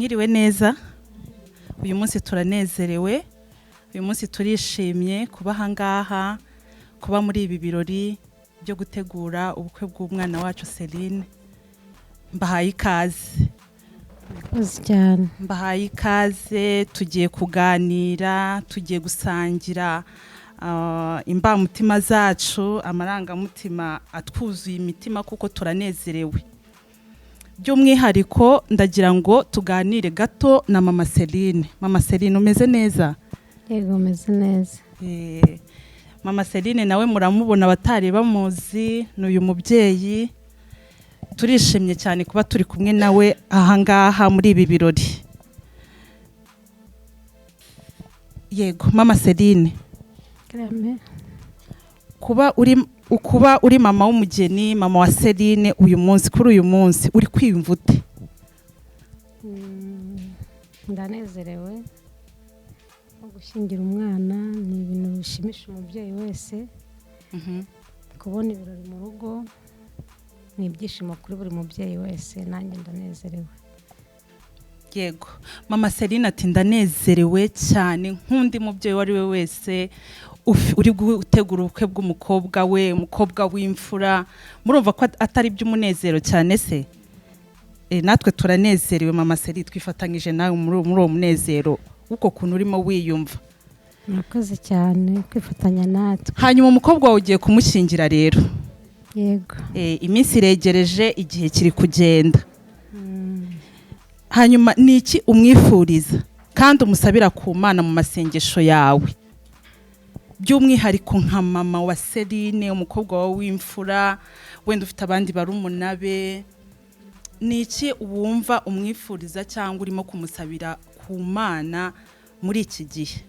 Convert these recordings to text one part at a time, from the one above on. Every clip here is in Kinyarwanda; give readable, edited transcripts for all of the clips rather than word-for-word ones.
Mwiriwe neza. Uyu munsi turanezerewe, uyu munsi turishimye kuba ahangaha, kuba muri ibi birori byo gutegura ubukwe bw'umwana wacu Celine. Mbahaye ikaze. Murakoze cyane. Mbahaye ikaze. Tugiye kuganira, tugiye gusangira imbamutima zacu, amarangamutima atwuzuye imitima kuko turanezerewe. By'umwihariko ndagira ngo tuganire gato na mama Celine. Mama Celine, umeze neza? Yego, umeze neza. Mama Celine nawe muramubona, abatari bamuzi ni uyu mubyeyi. Turishimye cyane kuba turi kumwe nawe ahangaha muri ibi birori. Yego, mama Celine. Karame. Kuba uri mama w'umugeni, mama wa Celine uyu munsi, kuri uyu munsi uri kwiyumva ute? Ndanezerewe. Nko gushyingira umwana ni ibintu bishimisha umubyeyi wese. Kubona ibirori mu rugo ni ibyishimo kuri buri mubyeyi wese, nanjye ndanezerewe. Yego, mama Celine ati ndanezerewe cyane nk'undi mubyeyi uwo ari we wese uri gutegura ubukwe bw'umukobwa we, umukobwa w'imfura. Murumva ko atari iby'umunezero cyane se? Natwe turanezerewe mama Celine, twifatanyije nawe muri uwo munezero w'uko kuntu urimo wiyumva. Murakoze cyane kwifatanya natwe. Hanyuma umukobwa wawe ugiye kumushyingira rero. Yego. Iminsi iregereje, igihe kiri kugenda. Hanyuma ni iki umwifuriza kandi umusabira ku Mana mu masengesho yawe, by'umwihariko nka mama wa Celine, umukobwa wawe w'imfura, wenda ufite abandi barumuna be? Ni iki wumva umwifuriza cyangwa urimo kumusabira ku Mana muri iki gihe?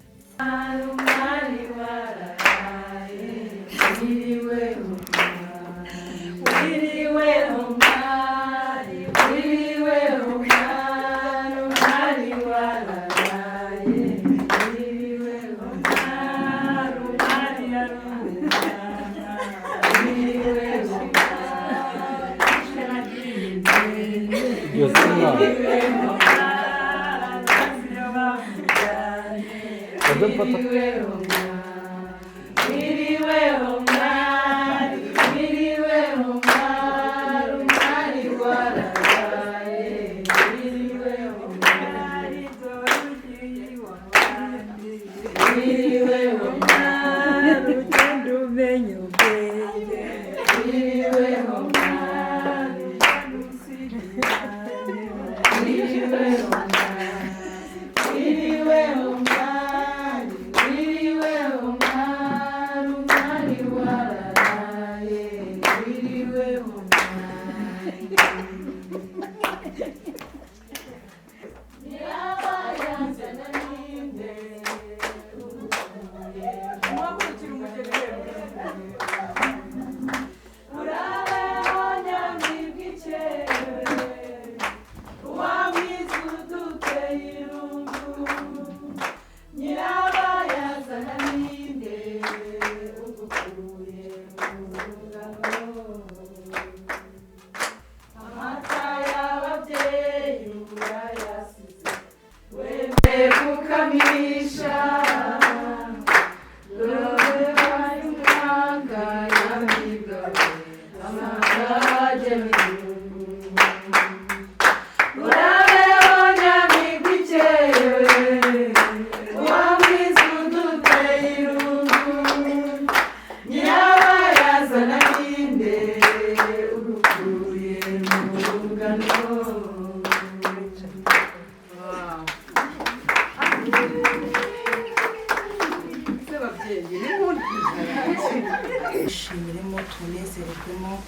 Twishimiremo, tunezererwemo.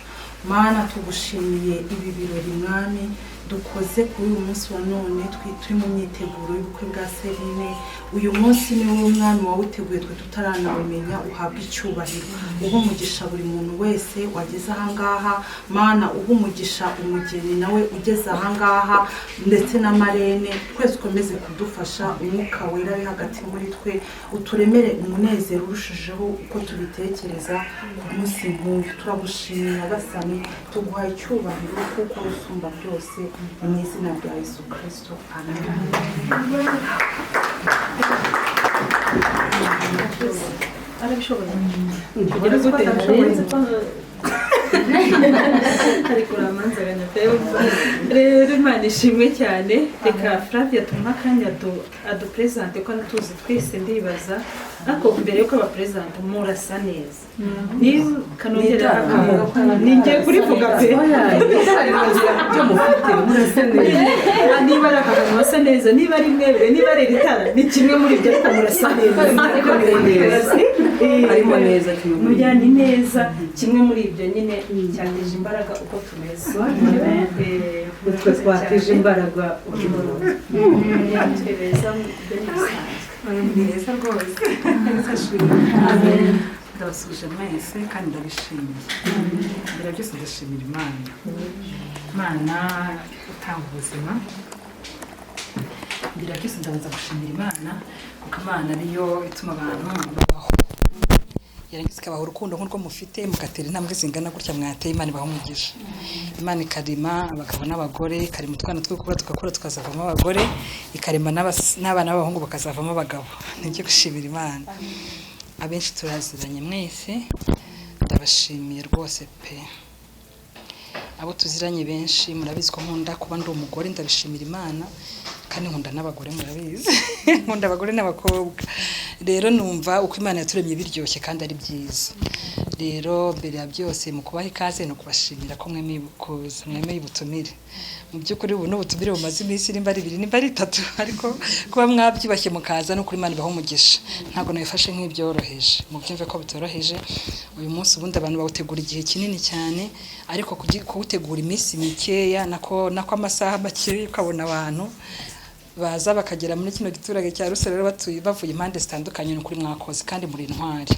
Mana, tugushimiye ibi birori mwami dukoze kuri uyu munsi wa none. Turi mu myiteguro y'ubukwe bwa Celine. Uyu munsi ni wowe mwami wawuteguye, twe tutaranawumenya. Uhabwa icyubahiro, uha umugisha buri muntu wese wageze ahangaha. Mana, uha umugisha umugeni nawe ugeze ahangaha, ndetse na marene. Twese ukomeze kudufasha, umwuka wera ari hagati muri twe, uturemere umunezero urushijeho uko tubitekereza ku munsi nk'uyu. Turagushimiye Nyagasani, tuguha icyubahiro kuko usumba byose. Ni mu izina rya Yesu Kristo, amen. Arabishoboye kugira gute? Ariko uramanzaganya pe. Rero Imana ishimwe cyane. Reka Flavia tumuhe akanya adupresente ko anatuzi twese, ndibaza. Ariko mbere yuko abapresente, murasa neza. Niba kanongera ningiye kurivuga pe. Ibyo mufite, murasa neza. Niba ari aka kantu basa neza, niba ari mwebwe, niba ari iri tara, ni kimwe muri ibyo, ariko murasa neza. Ariko neza. Harimo neza, kimwe muri ibyo. Mujyanye neza, kimwe muri ibyo nyine cyateje imbaraga uko tumeze. Utwe twatije imbaraga. Twe beza, ibyo ni ibisanzwe. Ni beza rwose. Ndabasubije mwese kandi ndabishimiye. Mbere ya byose ndashimira Imana, Imana utanga ubuzima. Mbere ya byose ndabanza gushimira Imana, kuko Imana ariyo ituma abantu babaho, yarangiza ikabaha urukundo nk'urwo mufite, mugatera intambwe zingana gutya mwateye. Imana ibaha umugisha. Imana ikarema abagabo n'abagore, ikarema utwana two gukura, tugakura tukazavamo abagore, ikarema n'abana b'abahungu bakazavamo abagabo. Nibyo gushimira Imana. Abenshi turaziranye mwese, ndabashimiye rwose pe. Abo tuziranye benshi murabizi ko nkunda kuba ndi umugore, ndabishimira Imana, kandi nkunda n'abagore, murabizi, nkunda abagore n'abakobwa. Rero numva uko Imana yaturemye biryoshye kandi ari byiza. Rero mbere ya byose, mu kubaha ikaze no kubashimira ko mwemeye kuza, mwemeye ubutumire. Mu by'ukuri ubu ni ubutumire bumaze iminsi, nimba ari 2, nimba ari 3, ariko kuba mwabyubashye mukaza, no kuri Imana ibaha umugisha. Ntabwo nabifashe nk'ibyoroheje, mubyumve ko bitoroheje. Uyu munsi ubundi abantu bawutegura igihe kinini cyane, ariko kuwutegura iminsi mikeya, nako amasaha make, ukabona abantu baza bakagera muri kino giturage cya Rusororo batuye bavuye impande zitandukanye, ni ukuri mwakoze kandi muri intwari.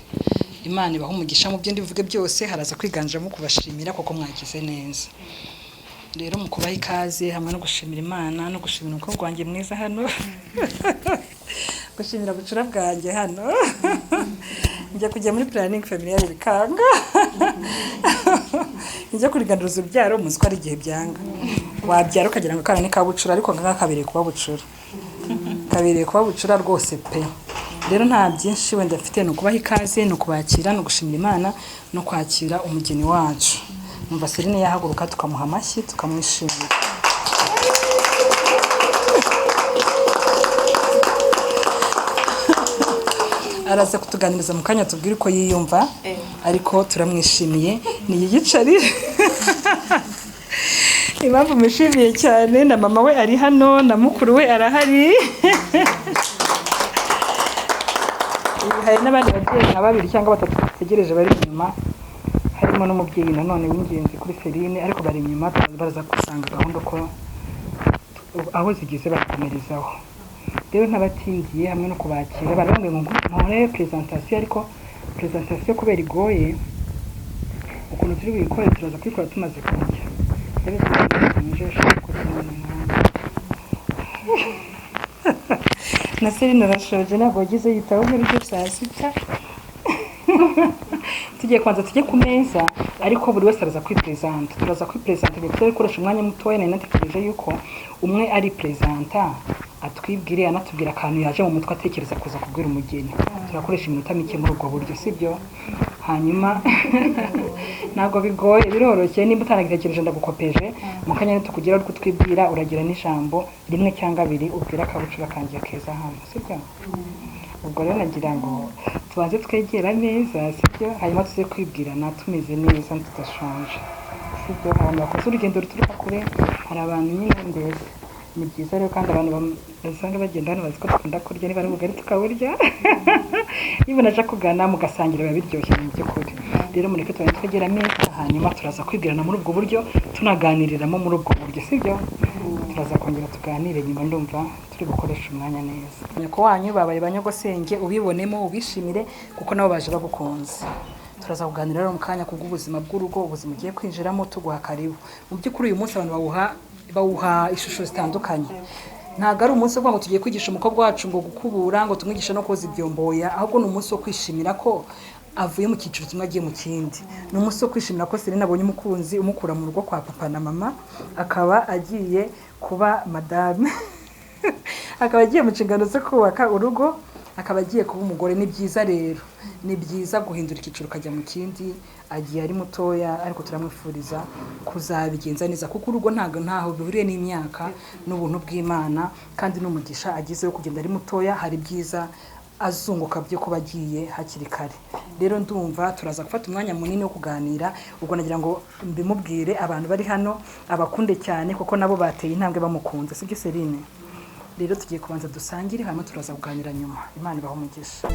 Imana ibaha umugisha. Mu byo ndibuvuge byose haraza kwiganjemo kubashimira kuko mwagize neza. Rero mu kubaha ikaze hamwe no gushimira Imana no gushimira umukobwa wanjye mwiza hano, gushimira bucura bwanjye hano, njya kujya muri planning familiale bikanga, njya kuriganduza urubyaro, muzi ko ari igihe byanga, wabyara ukagira ngo akana ni ka bucura, ariko ngaka kabereye kuba bucura, kabereye kuba bucura rwose pe. Rero nta byinshi wenda mfite, ni ukubaha ikaze, ni ukubakira, ni ugushimira Imana no kwakira umugeni wacu. Numva Celine yahaguruka tukamuha amashyi, tukamwishimira. Araza kutuganiriza mu kanya, tubwire uko yiyumva, ariko turamwishimiye. Ni yiyicarire. Impamvu mushimiye cyane, na mama we ari hano, na mukuru we arahari, hari n'abandi babyeyi nka 2 cyangwa 3 bategereje bari inyuma, harimo n'umubyeyi nanone w'ingenzi kuri Celine, ariko bari inyuma, baraza gusanga gahunda uko aho zigeze bakomerezaho. Rero ntabatindiye, hamwe no kubakira, barambwiye ngo nkore presentation, ariko presentation kubera igoye ukuntu turi buyikore, turaza kuyikora tumaze kurya. Na Celine arashoje, ntabwo yagize yitaho muri byo saa sita. Tugiye kubanza tujye ku meza, ariko buri wese araza kwipresenta. Turaza kwipresenta, tugiye gukoresha umwanya mutoya. Nari natekereje yuko umwe ari presenta atwibwire, anatubwira akantu yaje mu mutwe atekereza kuza kubwira umugeni. Turakoresha iminota mike muri ubwo buryo, sibyo? Hanyuma ntabwo bigoye, biroroshye. Nimba utanagitekereje ndagukopeje, mu kanya tukugeraho uri kutwibwira, uragira n'ijambo rimwe cyangwa abiri ubwira akabucura kanjye keza hano, sibyo? Ubwo rero nagira ngo tubanze twegera neza, sibyo? Hanyuma tuze kwibwirana tumeze neza tudashonje, sibyo? Abantu bakoze urugendo ruturuka kure, hari abantu nyine mbese ni byiza rero, kandi abantu basanga bagenda hano bazi ko dukunda kurya, niba ari ubugari tukaburya, niba unaje kugana mugasangira biba biryoshye mu by'ukuri. Rero mureke tubanze twegera ameza, hanyuma turaza kwibwirana muri ubwo buryo, tunaganiriramo muri ubwo buryo, sibyo? Turaza kongera tuganire nyuma, ndumva turi gukoresha umwanya neza. Nyoko wanyu babaye ba nyogosenge, ubibonemo ubishimire, kuko nabo baje bagukunze. Turaza kuganira rero mu kanya kubw'ubuzima bw'urugo, ubuzima ugiye kwinjiramo, tuguha karibu. Mu by'ukuri uyu munsi abantu bawuha ishusho zitandukanye. Ntabwo ari umunsi wo kuvuga ngo tugiye kwigisha umukobwa wacu ngo gukubura, ngo tumwigishe no koza ibyomboya, ahubwo ni umunsi wo kwishimira ko Avuye mu cyiciro kimwe agiye mu kindi. Ni umunsi wo kwishimira ko Serine abonye umukunzi umukura mu rugo kwa papa na mama, akaba agiye kuba madame, akaba agiye mu nshingano zo kubaka urugo, akaba agiye kuba umugore. Ni byiza rero, ni byiza guhindura icyiciro ukajya mu kindi. Agiye ari mutoya, ariko turamwifuriza kuzabigenza neza, kuko urugo ntabwo ntaho bihuriye n'imyaka, n'ubuntu bw'Imana kandi n'umugisha agize wo kugenda ari mutoya. Hari ibyiza azunguka byo kuba agiye hakiri kare. Rero ndumva turaza gufata umwanya munini wo kuganira. Ubwo nagira ngo mbimubwire, abantu bari hano abakunde cyane, kuko nabo bateye intambwe bamukunze, sibyo Serine? Rero tugiye kubanza dusangire, hanyuma turaza kuganira nyuma. Imana ibahe umugisha.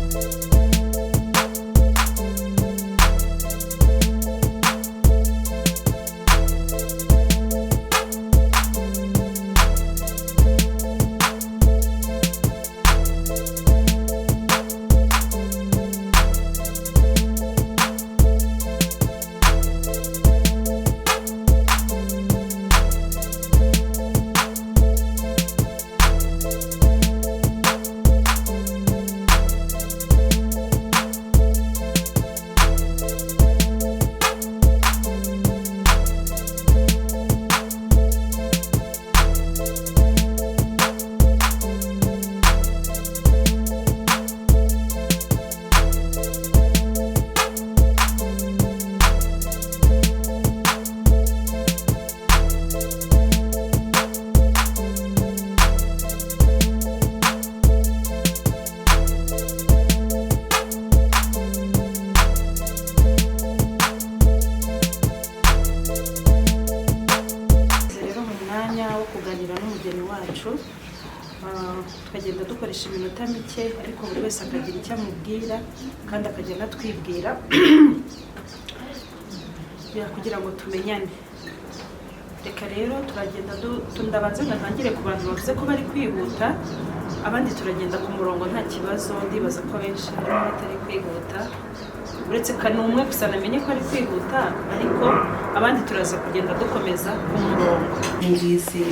Rero mu mwanya wo kuganira n'umugeni wacu, tukagenda dukoresha iminota mike, ariko buri wese akagira icyo amubwira kandi akajya anatwibwira kugira ngo tumenyane. Reka rero turagenda ndabanza ntangire ku bantu bavuze ko bari kwihuta, abandi turagenda ku murongo nta kibazo. Ndibaza ko abenshi harimo batari kwihuta, uretse ka ni umwe gusa namenye ko ari kwihuta, ariko abandi turaza kugenda dukomeza ku murongo. Ngizi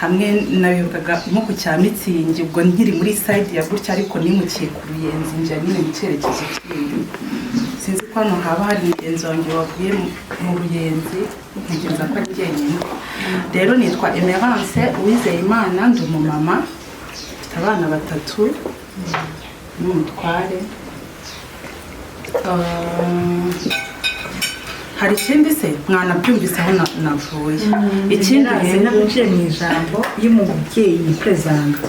hamwe nabivugaga nko ku cya Mitsingi, ubwo nkiri muri side ya gutya, ariko nimukiye ku Ruyenzi, njya nyine mu cyerekezo kindi. Sinzi ko hano haba hari mugenzi wanjye wavuye mu Ruyenzi, ntegereza ko ari jyenyine. Rero nitwa Emerance Uwizeyimana, ndi umumama, mfite abana batatu n'umutware. Hari ikindi se? Mwanabyumvise aho navuye. Ikindi rero Naguciye mu ijambo, iyo umubyeyi yiperezanta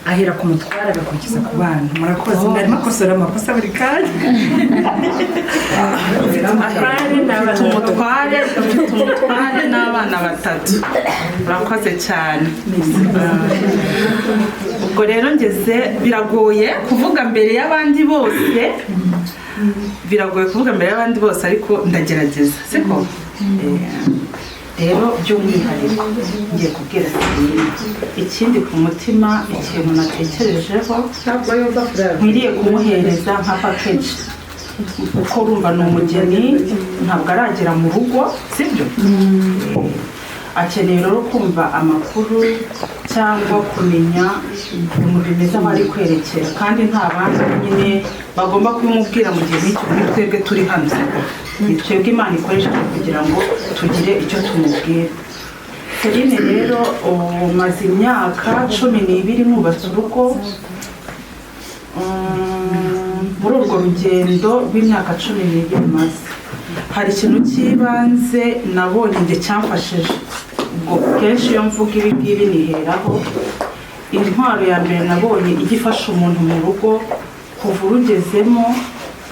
ahera ku mutware agakurikiza ku bana. Murakoze, narimo akosora amakosa buri kanya. Mfite umutware n'abana batatu. Urakoze cyane. Ubwo rero ngeze, biragoye kuvuga mbere y'abandi bose, biragoye kuvuga mbere y'abandi bose, ariko ndagerageza, siko? Rero by'umwihariko ngiye kubwira Celine ikindi ku mutima, ikintu natekerejeho nkwiriye kumuhereza nka package, kuko urumva ni umugeni, ntabwo aragera mu rugo, sibyo? Akeneye rero kumva amakuru cyangwa kumenya ukuntu bimeze aho ari kwerekera, kandi nta bandi nyine bagomba kubimubwira mu gihe nk'icyo. Ni twebwe turi hano, siko? Ni twebwe Imana ikoresheje kugira ngo tugire icyo tumubwira. Celine rero, umaze imyaka 12 nubatse urugo. Muri urwo rugendo rw'imyaka 12 maze, hari ikintu cy'ibanze nabonye njye cyamfashije. Ubwo kenshi iyo mvuga ibi ngibi niheraho intwaro ya mbere nabonye ijya ifasha umuntu mu rugo kuva urugezemo,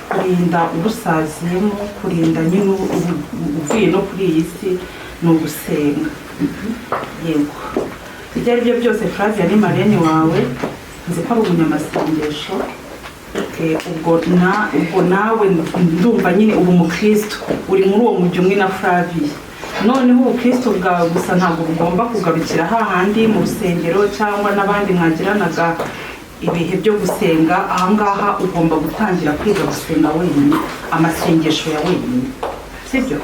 kurinda urusaziyemo, kurinda nyine uvuye no kuri iyi si, ni ugusenga. Yego, ibyo ari byo byose, Flavia ni marraine wawe, nzi ko ari umunyamasengesho. Ubwo nawe ndumva nyine uri umukristo, uri muri uwo mujyi umwe na Flavia. Noneho ubukristo bwawe gusa ntabwo bugomba kugarukira hahandi mu rusengero cyangwa n'abandi mwagiranaga ibihe byo gusenga. Ahangaha ugomba gutangira kwiga gusenga wenyine, amasengesho ya wenyine, sibyo?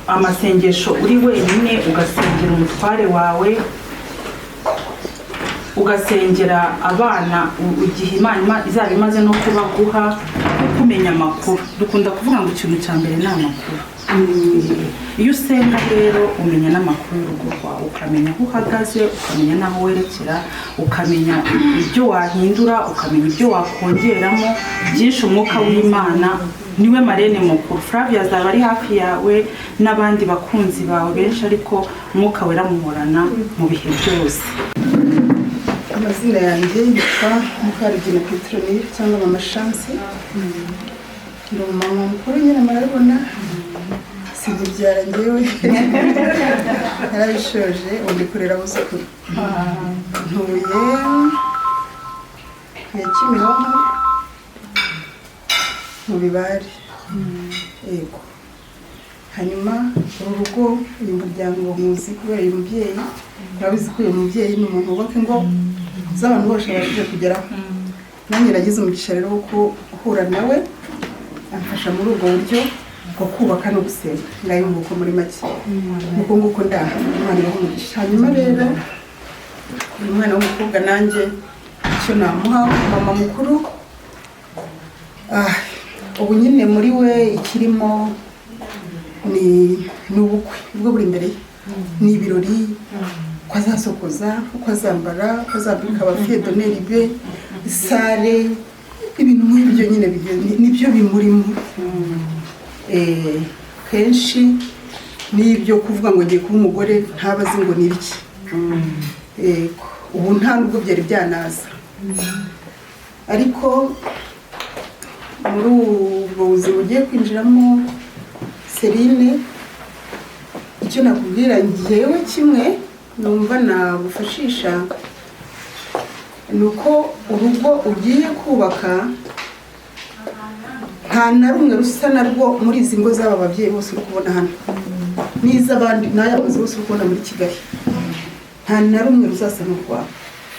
Amasengesho uri wenyine, ugasengera umutware wawe. Ugasengera abana igihe Imana izaba imaze no kubaguha, kumenya amakuru. Dukunda kuvuga ngo ikintu cya mbere ni amakuru. Iyo usenga rero umenya n'amakuru y'urugo rwawe, ukamenya aho uhagaze, ukamenya n'aho werekera, ukamenya ibyo wahindura, ukamenya ibyo wakongeramo byinshi. Umwuka w'Imana niwe marraine mukuru. Flavia azaba ari hafi yawe n'abandi bakunzi bawe benshi, ariko Umwuka Wera muhorana mu bihe byose. Amazina yanjye yitwa Mukarugina Petronille cyangwa Mama Chance. Ndi umumama mukuru nyine, murabibona sinkibyara, njyewe narabishoje, ubu ndi kurera abuzukuru. Ntuye ya Kimironko mu Bibare, yego. Hanyuma uru rugo, uyu muryango muzi kubera uyu mubyeyi. Murabizi ko uyu mubyeyi ni umuntu wubaka ingo z'abantu bose babashije kugeraho. Nanjye nagize umugisha rero wo guhura nawe, amfasha muri ubwo buryo bwo kubaka no gusenga. Ngayo nguko muri make, nuko nguko ndaha. Imana ibahe umugisha. Hanyuma rero uyu mwana w'umukobwa, nanjye icyo namuha, mama mukuru, ubu nyine muri we ikirimo ni ubukwe ubwo buri imbere ye, ni ibirori, uko azasokoza, uko azambara, uko azambika aba filles d'honneur be, salle, ibintu nk'ibyo nyine nibyo bimurimo. Kenshi n'ibyo kuvuga ngo ngiye kuba umugore ntaba azi ngo ni ibiki. Yego, ubu nta nubwo byari byanaza, ariko muri ubwo buzima ugiye kwinjiramo, Celine, icyo nakubwira ngewe kimwe numva nagufashisha ni uko urugo ugiye kubaka nta na rumwe rusa narwo muri izi ngo z'aba babyeyi bose uri kubona hano, n'iz'abandi, n'aya mazu bose uri kubona muri Kigali. Nta na rumwe ruzasa n'urwawe,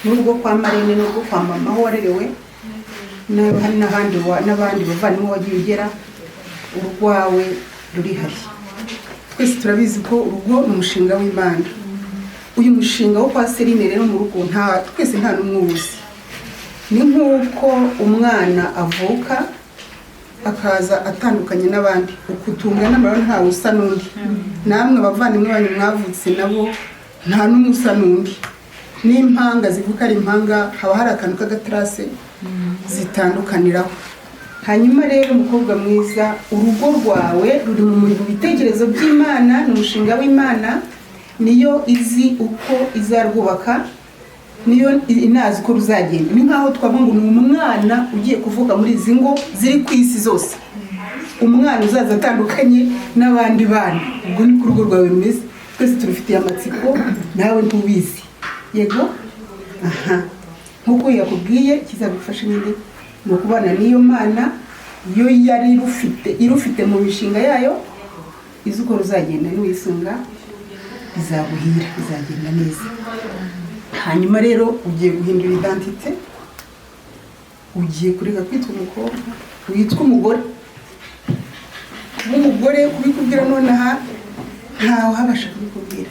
n'urwo kwa marraine, n'urwo kwa mama aho warerewe, n'ahandi n'abandi bavandimwe wagiye ugera. Urwawe rurihariye. Twese turabizi ko urugo ni umushinga w'Imana. Uyu mushinga wo kwa Celine rero mu rugo, nta twese nta n'umwe uwuzi. Ni nk'uko umwana avuka akaza atandukanye n'abandi, uko tungana murabona ntawe usa n'undi. Namwe abavandimwe banyu mwavutse nabo nta n'umwe usa n'undi. N'impanga zivuka ari impanga, haba hari akantu k'agatarase zitandukaniraho. Hanyuma rero, umukobwa mwiza, urugo rwawe ruri mu bitekerezo by'Imana, ni umushinga w'Imana. Niyo izi uko izarwubaka, niyo inazi uko ruzagenda. Ni nk'aho twavuga ngo ni umwana ugiye kuvuka muri izi ngo ziri ku isi zose, umwana uzaza atandukanye n'abandi bana. Ubwo ni ko urugo rwawe rumeze. Twese turufitiye amatsiko, nawe ntubizi. Yego, aha nk'uko yakubwiye, ikizagufasha nyine ni ukubana n'iyo Mana yo yari irufite, irufite mu mishinga yayo, izi uko ruzagenda. Niwisunga bizaguhira, bizagenda neza. Hanyuma rero ugiye guhindura identité, ugiye kureka kwitwa umukobwa witwa umugore. Kuba umugore, kubikubwira nonaha ntawe habasha kubikubwira,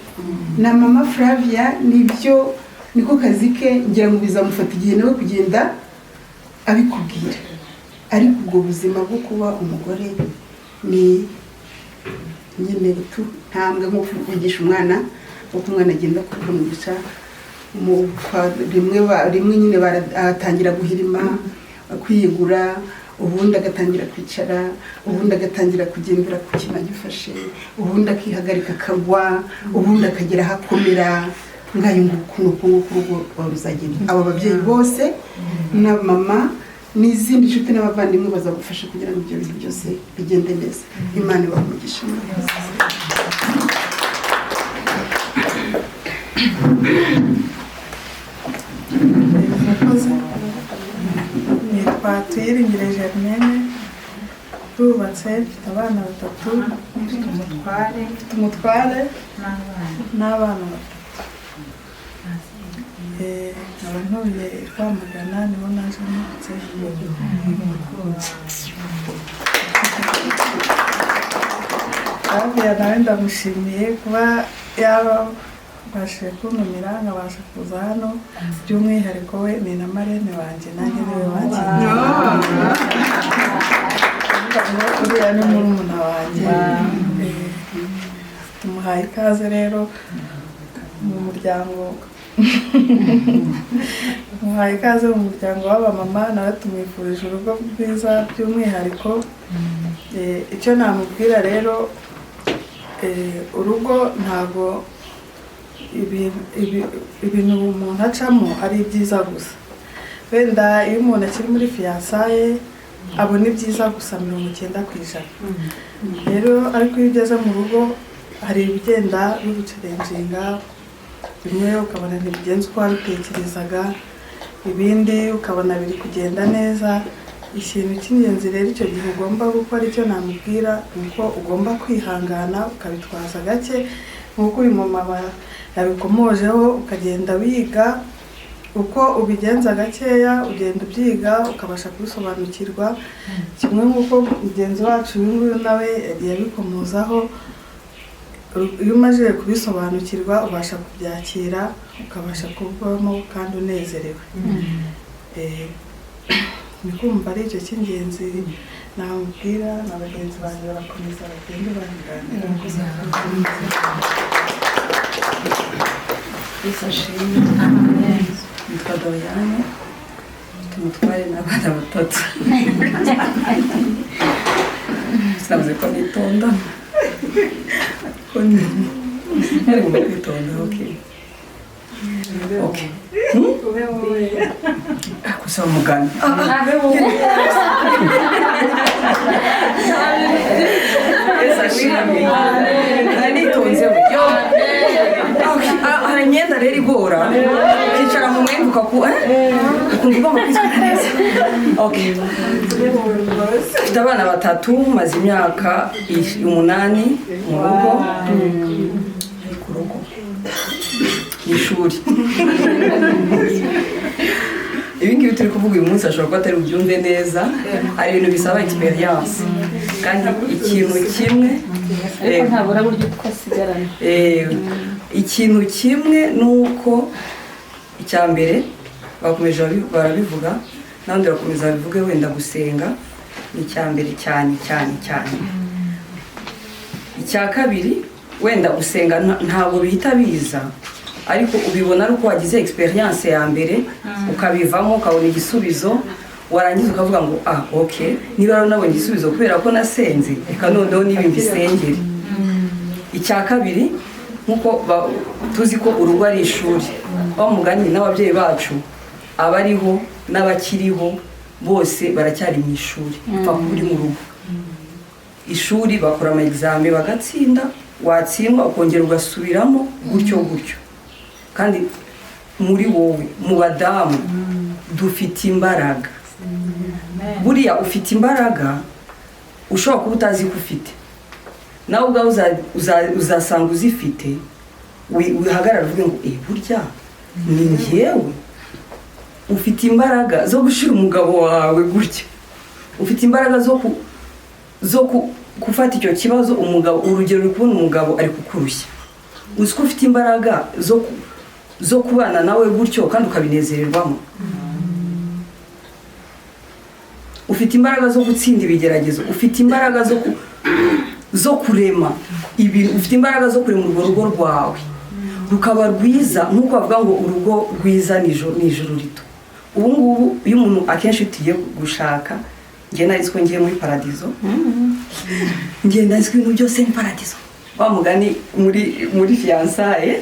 na mama Flavia nibyo, niko kazi ke. Ngira ngo bizamufata igihe nawe kugenda abikubwira. Ariko ubwo buzima bwo kuba umugore ni nyine tu ntambwe, nko kwigisha umwana uko umwana agenda kumwica rimwe rimwe nyine, atangira guhirima, kwiyegura, ubundi agatangira kwicara, ubundi agatangira kugendera ku kintu agifashe, ubundi akihagarika akagwa, ubundi akagera aho akomera. Ngayo nguku, ni uko nguko urugo rwawe ruzagenda. Aba babyeyi bose na mama n'izindi nshuti n'abavandimwe bazagufasha kugira ngo ibyo bintu byose bigende neza. Imana ibahe umugisha. Murakoze. Murakoze. Nitwa Tuyiringire Germaine, ndubatse, mfite abana batatu. Mfite umutware. Mfite umutware n'abana. N'abana batatu. Nkaba ntuye i Rwamagana, niho naje nturutse. Flavia nawe ndamushimiye kuba yaba Mubashije kuntumira nkabasha kuza hano, by'umwihariko we ni na marene wanjye, nanjye niwe wanjye, uriya ni murumuna wanjye. Tumuhaye ikaze rero mu muryango, tumuhaye ikaze mu muryango w'abamama, nawe tumwifurije urugo rwiza by'umwihariko. Icyo namubwira rero, urugo ntabwo ibintu umuntu acamo ari ibyiza gusa. Wenda iyo umuntu akiri muri fiançailles abona ibyiza gusa 90%. Rero ariko iyo ugeze mu rugo hari ibigenda biguchallenginga, bimwe ukabona ntibigenze uko wabitekerezaga, ibindi ukabona biri kugenda neza. Ikintu cy'ingenzi rero icyo gihe ugomba gukora, icyo namubwira ni uko ugomba kwihangana, ukabitwaza gake nk'uko uyu mumama yabikomojeho, ukagenda wiga uko ubigenza gakeya, ugenda ubyiga ukabasha kubisobanukirwa. Kimwe nk'uko mugenzi wacu uyu nguyu nawe yagiye abikomozaho, iyo umaze kubisobanukirwa ubasha kubyakira, ukabasha kubamo kandi unezerewe. Ni kumva ari icyo cy'ingenzi namubwira, na bagenzi banjye barakomeza bagende babiganira. Yesu ashimwe. Nitwa Doriane, mfite umutware n'abana batatu. Sinavuze ko nitonda, ko ntari ngomba kwitonda. Okay, gusa umugani. Yesu ashimwe. Nari nitonze buryo. Hari imyenda rero igora ukicara mu mwenda ukumva ugomba kwitwara neza. Okay, mfite abana batatu, maze imyaka 8 mu rugo, ariko urugo ni ishuri. Ibi ngibi turi kuvuga uyu munsi ashobora kuba atari bubyumve neza. Hari ibintu bisaba experience, kandi ikintu kimwe ariko ntabura buryo uko asigarana. Ikintu kimwe ni uko icya mbere bakomeje barabivuga, n'abandi barakomeza babivuge, wenda gusenga ni icya mbere cyane cyane cyane. Icya kabiri, wenda gusenga ntabwo bihita biza, ariko ubibona ari uko wagize experience ya mbere, ukabivamo ukabona igisubizo, warangiza ukavuga ngo: "Ah, okay, niba rero nabonye igisubizo kubera ko nasenze, reka noneho niba mbisengere." Icya kabiri, nk'uko tuzi ko urugo ari ishuri, wa mugani n'ababyeyi bacu abariho n'abakiriho bose baracyari mu ishuri. Upfa kuba uri mu rugo, ishuri bakora ama examen bagatsinda, watsindwa ukongera ugasubiramo gutyo gutyo. Kandi muri wowe, mu badamu dufite imbaraga. Buriya ufite imbaraga ushobora kuba utazi ko ufite, nawe ubwawe uzasanga uzifite, wihagarara uvuge ngo: "Eh, burya ni njyewe." Ufite imbaraga zo gushyira umugabo wawe gutya, ufite imbaraga zo gufata icyo kibazo. Umugabo, urugero, uri kubona umugabo ari kukurushya, uzi ko ufite imbaraga zo kubana nawe gutyo kandi ukabinezererwamo. Ufite imbaraga zo gutsinda ibigeragezo, ufite imbaraga zo kurema ibintu, ufite imbaraga zo kurema urwo rugo rwawe rukaba rwiza, nk'uko bavuga ngo urugo rwiza ni ijuru rito. Ubu ngubu iyo umuntu akenshi tugiye gushaka, njye nari ko ngiye muri paradizo, njye ndazi ko ibintu byose ni paradizo. Wa mugani muri fiançailles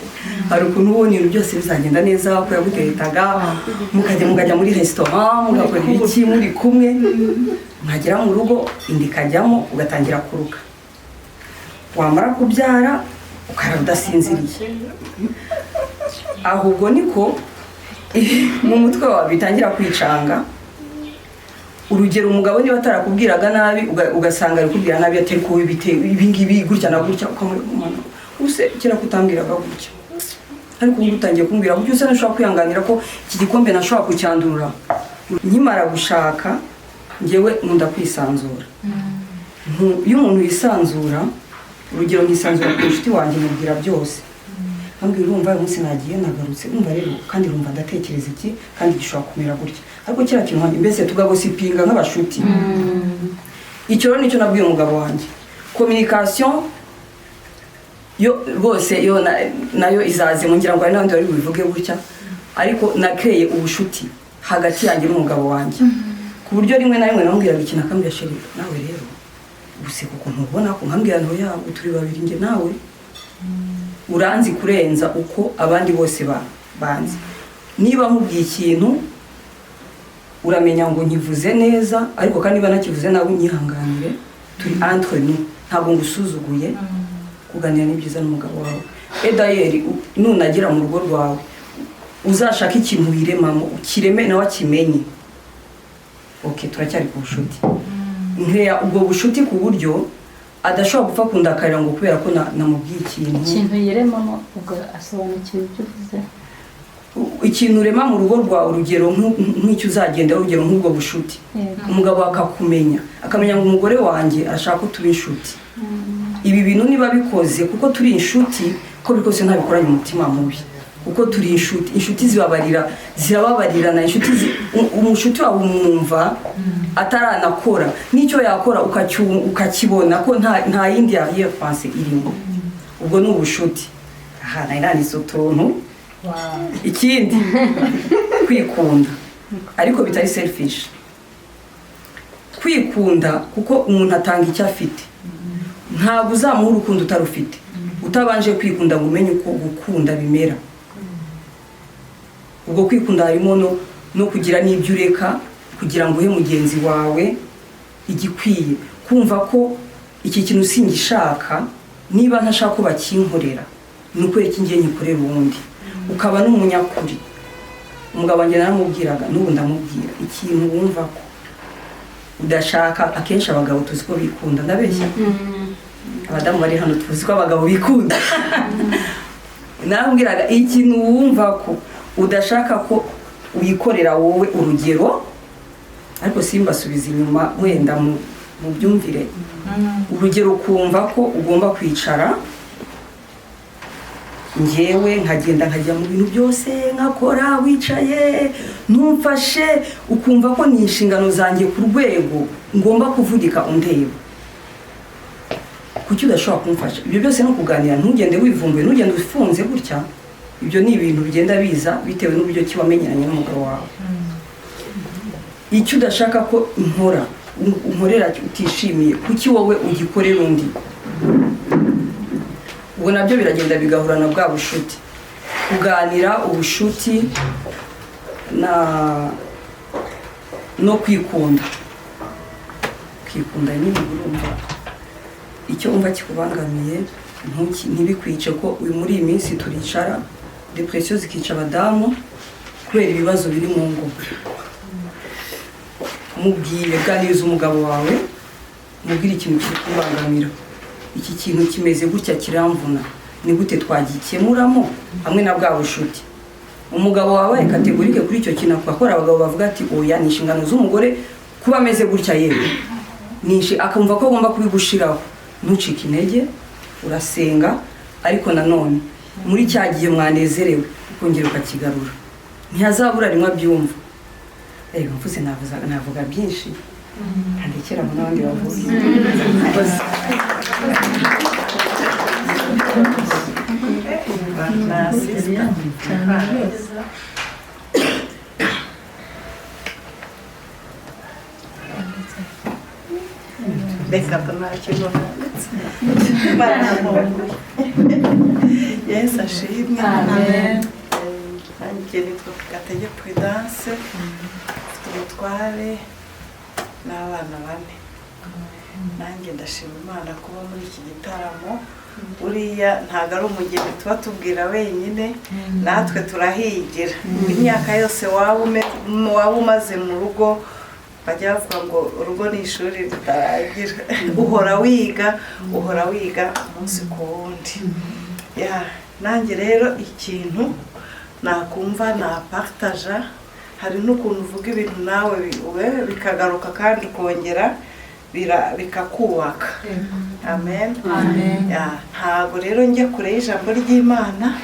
hari ukuntu ubona ibintu byose bizagenda neza, uko yaguteretaga, mukajya muri resitora, mugakora ibiki muri kumwe, mwagera mu rugo inda ikajyamo, ugatangira kuruka, wamara kubyara ukarara udasinziriye. Ahubwo niko mu mutwe wawe bitangira kwicanga. Urugero, umugabo niba atarakubwiraga nabi, ugasanga ari kubwira nabi, atari ko bite ibi ngibi gutya na gutya, ukamubona use kera kutambwiraga gutya, ariko ubu utangiye kumbwira gutya, usa ntushobora kwihanganira ko iki gikombe nashobora kucyandurura. Nkimara gushaka, njyewe nkunda kwisanzura. Iyo umuntu yisanzura, urugero nkisanzura ku inshuti wanjye, mubwira byose. Nkambwira, urumva uyu munsi nagiye nagarutse, urumva rero kandi urumva ndatekereza iki, kandi gishobora kumera gutya, ariko kiriya kintu wanjye, mbese tugagossipinga nk'abashuti. Icyo rero nicyo nabwiye umugabo wanjye. Communication yo rwose yo nayo izaze, ngira ngo hari n'abandi bari bubivuge gutya, ariko nakreye ubushuti hagati yanjye n'umugabo wanjye, ku buryo rimwe na rimwe namubwiraga ikintu akambwira: "Chéri, nawe rero guseka ukuntu ubona ko," nkambwira nto yabo turi babiri, njye nawe uranzi kurenza uko abandi bose banzi. Niba nkubwiye ikintu uramenya ngo nkivuze neza, ariko kandi niba nakivuze nawe unyihanganire, turi entre nous, ntabwo ngusuzuguye. Kuganira ni byiza n'umugabo wawe. Edayeri nunagera mu rugo rwawe uzashaka ikintu wiremamo, ukireme nawe akimenye. Ok, turacyari ku bushuti. Nkeya ubwo bushuti ku buryo adashobora gupfa kundakarira ngo kubera ko namubwiye ikintu. Ikintu yiremamo, ubwo asobanukiwe ibyo uvuze. Ikintu urema mu rugo rwawe, urugero nk'icyo uzagenda, urugero nk'ubwo bushuti, umugabo akakumenya, akamenya ngo umugore wanjye arashaka ko tuba inshuti. Ibi bintu niba bikoze kuko turi inshuti, ko bikose ntabikoranye umutima mubi, kuko turi inshuti. Inshuti zibabarira, zirababarirana. Inshuti umushuti wawe umwumva ataranakora, n'icyo yakora ukakibona ko nta yindi arrière pensée irimo. Ubwo ni ubushuti. Aha nari nanditse utuntu. Ikindi, kwikunda, ariko bitari selfish. Kwikunda kuko umuntu atanga icyo afite. Ntabwo uzamuha urukundo utarufite, utabanje kwikunda ngo umenye uko gukunda bimera. Ubwo kwikunda harimo no kugira n'ibyo ureka kugira ngo uhe mugenzi wawe igikwiye. Kumva ko iki kintu singishaka, niba ntashaka ko bakinkorera, ni ukubera iki ngiye nyikorera uwundi? Ukaba n'umunyakuri. Umugabo wanjye naramubwiraga, n'ubu ndamubwira, ikintu wumva ko udashaka. Akenshi abagabo tuzi ko bikunda, ndabeshya? Abadamu bari hano tuzi ko abagabo bikunda. Naramubwiraga, ikintu wumva ko udashaka ko wikorera wowe, urugero, ariko simbasubiza inyuma, wenda mu byumvire, urugero ukumva ko ugomba kwicara, njyewe nkagenda nkajya mu bintu byose nkakora, wicaye ntumfashe, ukumva ko ni inshingano zanjye ku rwego ngomba kuvunika undeba, kuki udashobora kumfasha? Ibyo byose no kuganira, ntugende wivumbuye, ntugende ufunze gutya. Ibyo ni ibintu bigenda biza bitewe n'uburyo ki wamenyeranye n'umugabo wawe. Icyo udashaka ko nkora, unkorera utishimiye, kuki wowe ugikorera undi? Ubwo nabyo biragenda bigahura na bwa bushuti, kuganira, ubushuti na no kwikunda. Kwikunda nyine, urumva icyo wumva kikubangamiye, ntibikwice ko uyu muri iyi minsi turicara dépression zikica abadamu kubera ibibazo biri mu ngo. Mubwire, ganiriza umugabo wawe, mubwire ikintu kiri kubangamira, iki kintu kimeze gutya kiramvuna, ni gute twagikemuramo? Hamwe na bwa bushuti, umugabo wawe catégorique kuri icyo kintu akora. Abagabo bavuga ati: "Oya, ni inshingano z'umugore kuba ameze gutya." Yewe akumva ko agomba kubigushiraho. Ntucike intege, urasenga, ariko nanone muri cya gihe mwanezerewe ukongera ukakigarura, ntihazabura rimwe abyumva. Reba mvuze, navuga byinshi, ndekera ngo n'abandi bavuge. Murakoze. Na sister. Cyane. Reka ntacyo nanditse, barankumbuye. Yesu ashimwe. Amen. Nanjye nitwa Gatege Prudence, mfite umutware n'abana bane. Nanjye ndashima Imana kuba muri iki gitaramo. Buriya ntabwo ari umugeni tuba tubwira wenyine, natwe turahigira. Imyaka yose waba umaze mu rugo, bajya bavuga ngo urugo ni ishuri ritarangira, uhora wiga, uhora wiga umunsi ku wundi. Ya, nanjye rero ikintu nakumva napartaja, hari n'ukuntu uvuga ibintu nawe bikagaruka kandi ukongera bikakubaka. Amen. Amen. Ya, ntabwo rero njya kure y'ijambo ry'Imana.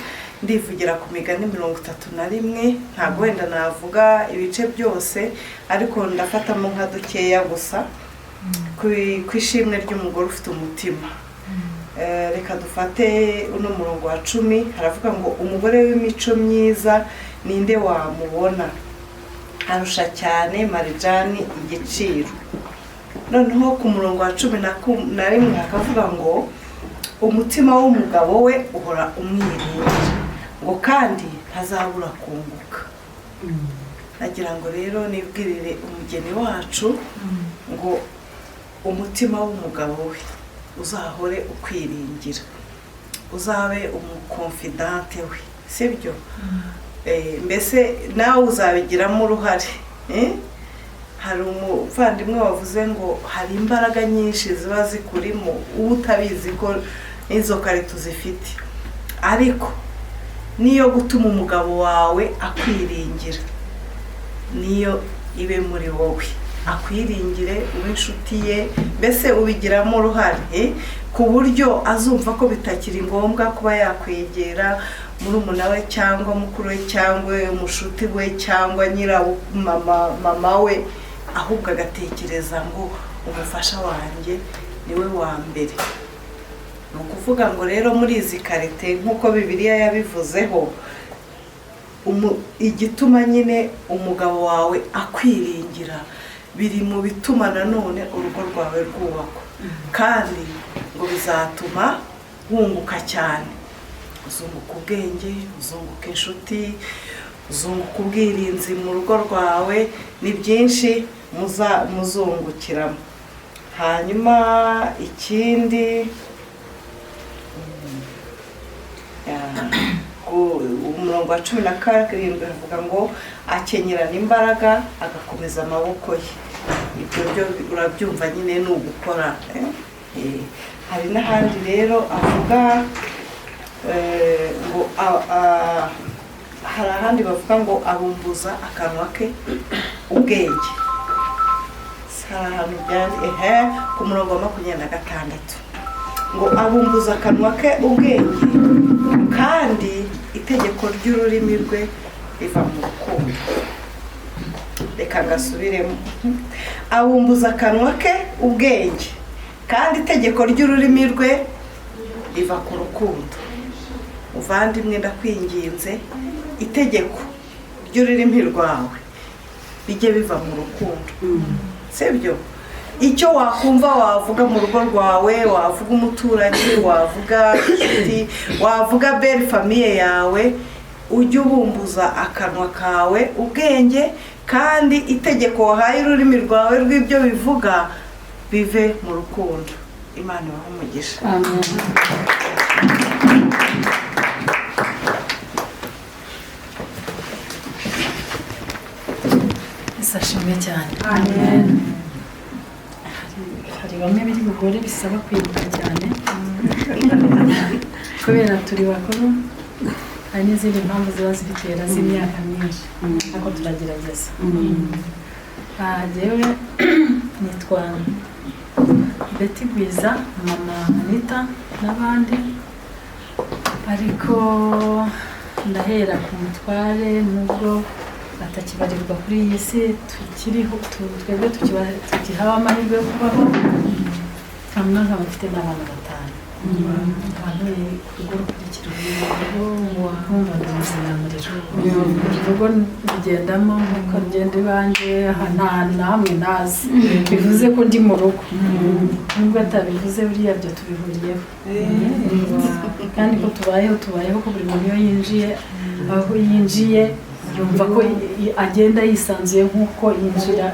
Ndivugira ku migani 31, ntabwo wenda navuga ibice byose, ariko ndafatamo nka dukeya gusa ku ishimwe ry'umugore ufite umutima. Reka dufate uno murongo wa 10, haravuga ngo umugore w'imico myiza ninde wamubona, arusha cyane marijani igiciro. Noneho ku murongo wa 11 hakavuga ngo umutima w'umugabo we uhora umwiringira, ngo kandi ntazabura kunguka. Nagira ngo rero nibwirire umugeni wacu ngo umutima w'umugabo we uzahore ukwiringira, uzabe umukonfidante we, sibyo? Mbese nawe uzabigiramo uruhare. Hari umuvandimwe wavuze ngo hari imbaraga nyinshi ziba zikurimo utabizi ko n'izo karito zifite, ariko niyo gutuma umugabo wawe akwiringira, niyo ibe muri wowe, akwiringire, ube inshuti ye, mbese ubigiramo uruhare ku buryo azumva ko bitakiri ngombwa kuba yakwegera murumuna we cyangwa mukuru we cyangwa umushuti we cyangwa mama we, ahubwo agatekereza ngo umufasha wanjye niwe wa mbere. Ni ukuvuga ngo rero muri izi karite nk'uko Bibiliya yabivuzeho, igituma nyine umugabo wawe akwiringira biri mu bituma nanone urugo rwawe rwubakwa, kandi ngo bizatuma wunguka cyane. Uzunguka ubwenge, uzunguka inshuti, uzunguka ubwirinzi mu rugo rwawe, ni byinshi muzungukiramo. Hanyuma ikindi, umurongo wa 17 havuga ngo akenyerana imbaraga agakomeza amaboko ye. Ibyo byo urabyumva nyine ni ugukora. Hari n'ahandi rero avuga ngo hari ahandi bavuga ngo abumbuza akanwa ke ubwenge. Hari ahantu byari ku murongo wa 26 ngo abumbuza akanwa ke ubwenge, kandi itegeko ry'ururimi rwe riva mu rukundo. Reka ngasubiremo, abumbuza akanwa ke ubwenge, kandi itegeko ry'ururimi rwe riva ku rukundo. Muvandimwe, ndakwinginze, itegeko ry'ururimi rwawe bijye biva mu rukundo, sibyo? Icyo wakumva wavuga mu rugo rwawe, wavuga umuturanyi, wavuga inshuti, wavuga belle famille yawe, ujye ubumbuza akanwa kawe ubwenge, kandi itegeko wahaye ururimi rwawe rw'ibyo bivuga bive mu rukundo. Imana ibahe umugisha. Amen. Ashimwe cyane. Amen. Hari bamwe biri bugore bisaba kwibuka cyane kubera turi bakuru, hari n'izindi mpamvu ziba zibitera z'imyaka myinshi, ariko turagerageza. Jyewe nitwa Betty Gwiza, mama Anita n'abandi, ariko ndahera ku mutware nubwo batakibarirwa kuri iyi si tukiriho, twebwe tukihawe amahirwe yo kubaho. Hamwe nkaba mfite n'abana 5, abantu ku rugo rukurikira urugo nkumva ndi muzimyamuriro. Urugo rugendamo nk'uko rugenda iwanjye, nta hantu na hamwe ntazi, bivuze ko ndi mu rugo, nubwo atabivuze buriya byo tubihuriyeho, kandi ko tubayeho tubayeho ko buri muntu iyo yinjiye aho yinjiye yumva ko agenda yisanzuye nk'uko yinjira,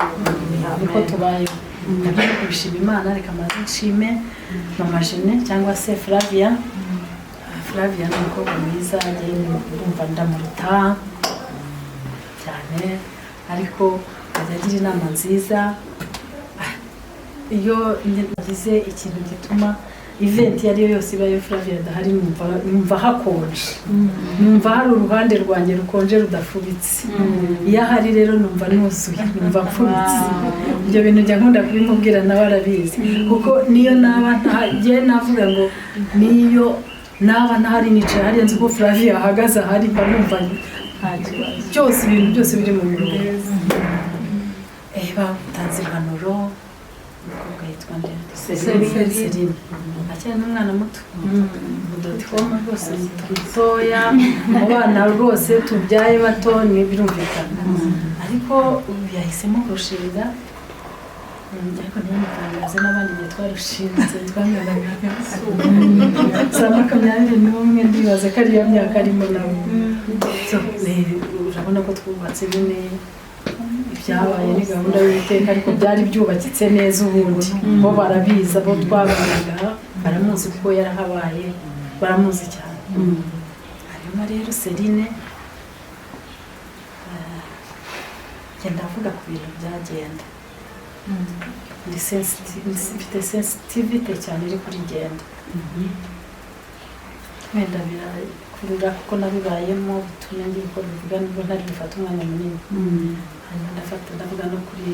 niko tubayeho. Nabyo ni kubishima Imana. Reka maze nshime mama Jene cyangwa se Flavia. Flavia ni umukobwa mwiza, ndumva ndamuruta cyane, ariko ajya agira inama nziza. Iyo ngize ikintu gituma event iyo ariyo yose ibayo Flavia adahari, numva hakonje, numva hari uruhande rwanjye rukonje rudafubitse. Iyo ahari rero numva nuzuye, numva mfubitse. Ibyo bintu njya nkunda kubimubwira nawe arabizi, kuko niyo naba ntagiye navuga ngo niyo Naba ntahari, nicaye hariya, nzi ko Flavia ahagaze ahari, mba numva byose, ibintu byose biri mu mirongo. Batanze impanuro. Umukobwa yitwa nde? Celine. Celine acyari n'umwana muto mu dot-com rwose, mutoya mu bana rwose tubyaye bato, ni birumvikana, ariko ubu yahisemo kurushinga. Ariko ntibimutangaze, n'abandi igihe twarushinze twanganaga za 21, ndibaza ko ariyo myaka arimo nawe. So, urabona ko twubatse nyine, ibyabaye ni gahunda y'Uwiteka, ariko byari byubakitse neza. Ubundi bo barabizi, abo twabanaga baramuzi kuko yarahabaye, baramuzi cyane. Hanyuma rero Celine, ngenda avuga ku bintu byagenda. Ndi mfite sensitivity cyane iri kuri genda, wenda birakurura kuko nabibayemo, bitume ngira uko bivuga nubwo ntari bufate umwanya munini. Hanyuma ndafata ndavuga no kuri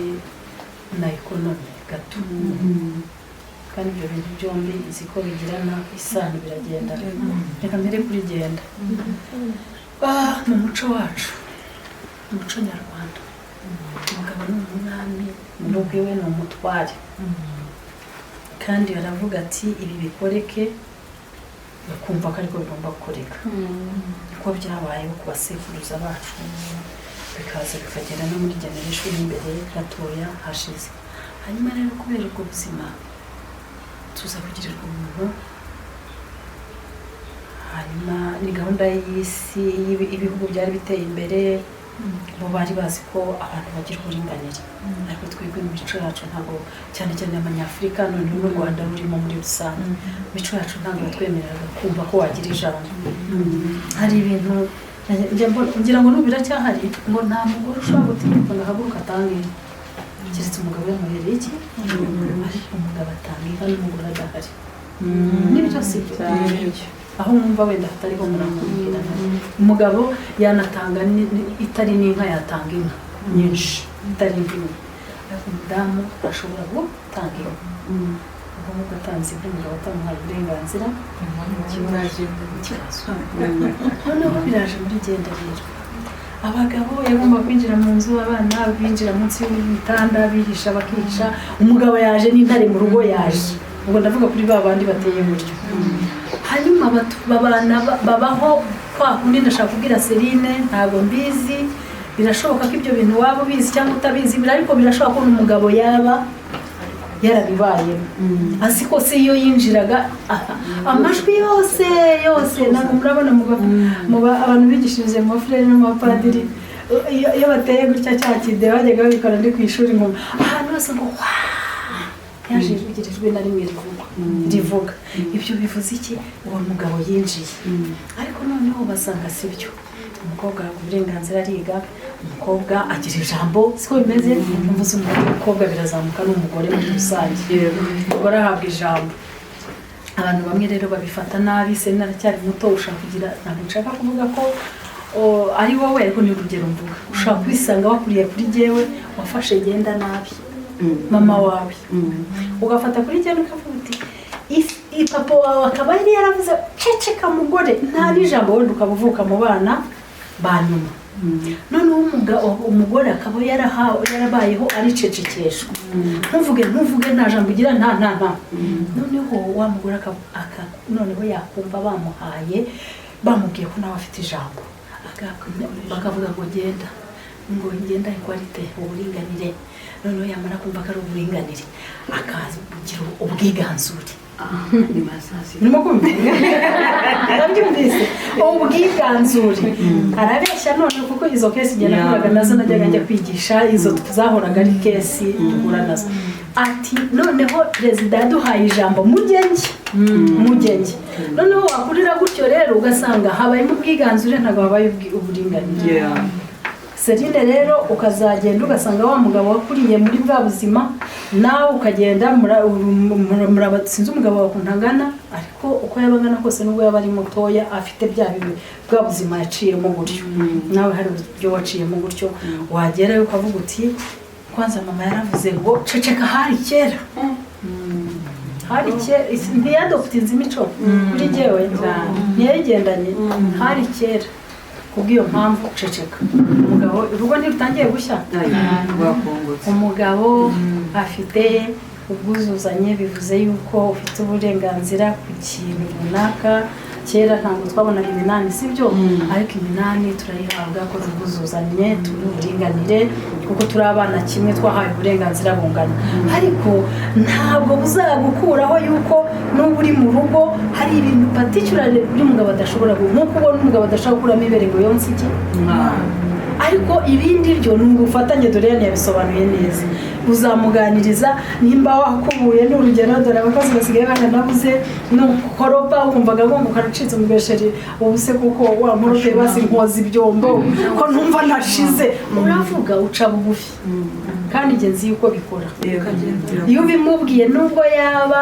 na economy gato, kandi ibyo bintu byombi nzi ko bigirana isano, biragenda. Reka mbere kuri genda. Mu muco wacu, umuco nyarwanda, umugabo ni umwami mu rugo iwe, ni umutware, kandi baravuga ati ibi bikoreke, bakumva ko ariko bigomba gukoreka, niko byabayeho ku basekuruza bacu, bikaza bikagera no muri generation imbere gatoya hashize. Hanyuma rero kubera ubwo buzima tuza kugirirwa ubuntu, hanyuma ni gahunda y'isi, ibihugu byari biteye imbere, bo bari bazi ko abantu bagira uburinganire, ariko twebwe mu mico yacu ntabwo, cyane cyane Abanyafurika, noneho n'u Rwanda rurimo muri rusange, imico yacu ntabwo yatwemereraga kumva ko wagira ijambo. Hari ibintu ngira ngo n'ubu biracyahari, ngo nta mugore ushobora gutinyuka ngo ahaguruke atange inka keretse umugabo yamuhereye iki. Ariko umugabo atanga inka n'umugore adahari, nibyo, si byo? Aho mwumva wenda hatariho muramubwira. Umugabo yanatanga itari n'inka, yatanga inka nyinshi itari inka imwe, ariko umudamu ashobora gutanga inka. Ubwo ngubwo atanze inka, umugabo atamuhaye uburenganzira, ikibazo. Noneho biraje muri genda rero, abagabo yagomba kwinjira mu nzu, abana binjira munsi y'ibitanda, bihisha, bakihisha. Umugabo yaje n'intare mu rugo yaje, ubwo ndavuga kuri ba bandi bateye gutyo. Hanyuma babana babaho kwa kundi. Ndashaka kubwira Celine, ntabwo mbizi, birashoboka ko ibyo bintu waba ubizi cyangwa utabizi, ariko birashoboka ko n'umugabo yaba yarabibayemo, azi ko se iyo yinjiraga, aha, amajwi yose yose. Ntabwo murabona abantu bigishirije mu bafurere no mu bapadiri, iyo bateye gutya cya kide, bajyaga babikora ndi ku ishuri, ngo ahantu hose ngo waa yaje kugira ijwi na rimwe rivugwa rivuga. Ibyo bivuze iki? Uwo mugabo yinjiye, ariko noneho basanga si byo. Umukobwa ahabwa uburenganzira, ariga, umukobwa agira ijambo, siko bimeze? Mvuze umukobwa birazamuka n'umugore muri rusange, umugore ahabwa ijambo. Abantu bamwe rero babifata nabi. Se naracyari muto, ushaka kugira, ntabwo nshaka kuvuga ko ari wowe, ariko ni urugero mvuga. Ushobora kwisanga wakuriye kuri jyewe, wafashe genda nabi, mama wawe ugafata kuri genda, ukavuga uti papa wawe akaba yari yaravuze ceceka mugore, nta n'ijambo, wenda ukaba uvuka mu bana ba nyuma, noneho umugore akaba yarabayeho aricecekeshwa, ntuvuge, ntuvuge, nta jambo ugira, nta nta nta. Noneho wa mugore noneho yakumva bamuhaye, bamubwiye ko nawe afite ijambo, bakavuga ngo genda, ngo genda equality, uburinganire. Noneho yamara kumva ko ari uburinganire, akagira ubwiganzure. Urimo kumva? Arabyumvise, ubwiganzure. Arabeshya none, kuko izo case igenda nahuraga nazo, najyaga njya kwigisha, izo zahoraga ari case duhura nazo. Ati noneho perezida yaduhaye ijambo, mugenge mugenge. Noneho wakurira gutyo rero, ugasanga habayemo ubwiganzure, ntabwo habaye uburinganire. Celine rero ukazagenda ugasanga wa mugabo wakuriye muri bwa buzima, nawe ukagenda sinzi umugabo wawe ukuntu angana, ariko uko yaba angana kose, nubwo yaba ari mutoya, afite bya bibi, bwa buzima yaciyemo gutyo, nawe hari uburyo waciyemo gutyo, wagerayo ukavuga uti kwanza mama yaravuze ngo ceceka, hari kera. Hari kera, ntiyadoptinze imico kuri jyewe, ntiyayigendanye. Hari kera. Kubw'iyo mpamvu ceceka. Umugabo, urugo ntirutangiye gushya. Umugabo afite ubwuzuzanye, bivuze yuko ufite uburenganzira ku kintu runaka. Kera ntabwo twabonaga iminani, sibyo? Ariko iminani turayihabwa ko ubwuzuzanye, turi uburinganire, kuko turi abana kimwe, twahawe uburenganzira bungana. Ariko ntabwo buzagukuraho yuko n'uba uri mu rugo hari ibintu particularly buri mugabo adashobora, nk'uko ubona umugabo adashobora gukuramo ibere ngo yonse iki. Ariko ibindi byo ni ubufatanye. Dore yabisobanuye neza. Uzamuganiriza nimba wakubuye, ni urugero, dore abakozi basigaye baranabuze, nukoropa wumvaga ngo karacitse umugesheri, ubu se kuko wa nkorope basi nkoza ibyombo ko numva nashize. Uravuga, uca bugufi, kandi ingenzi yuko bikora iyo ubimubwiye, nubwo yaba,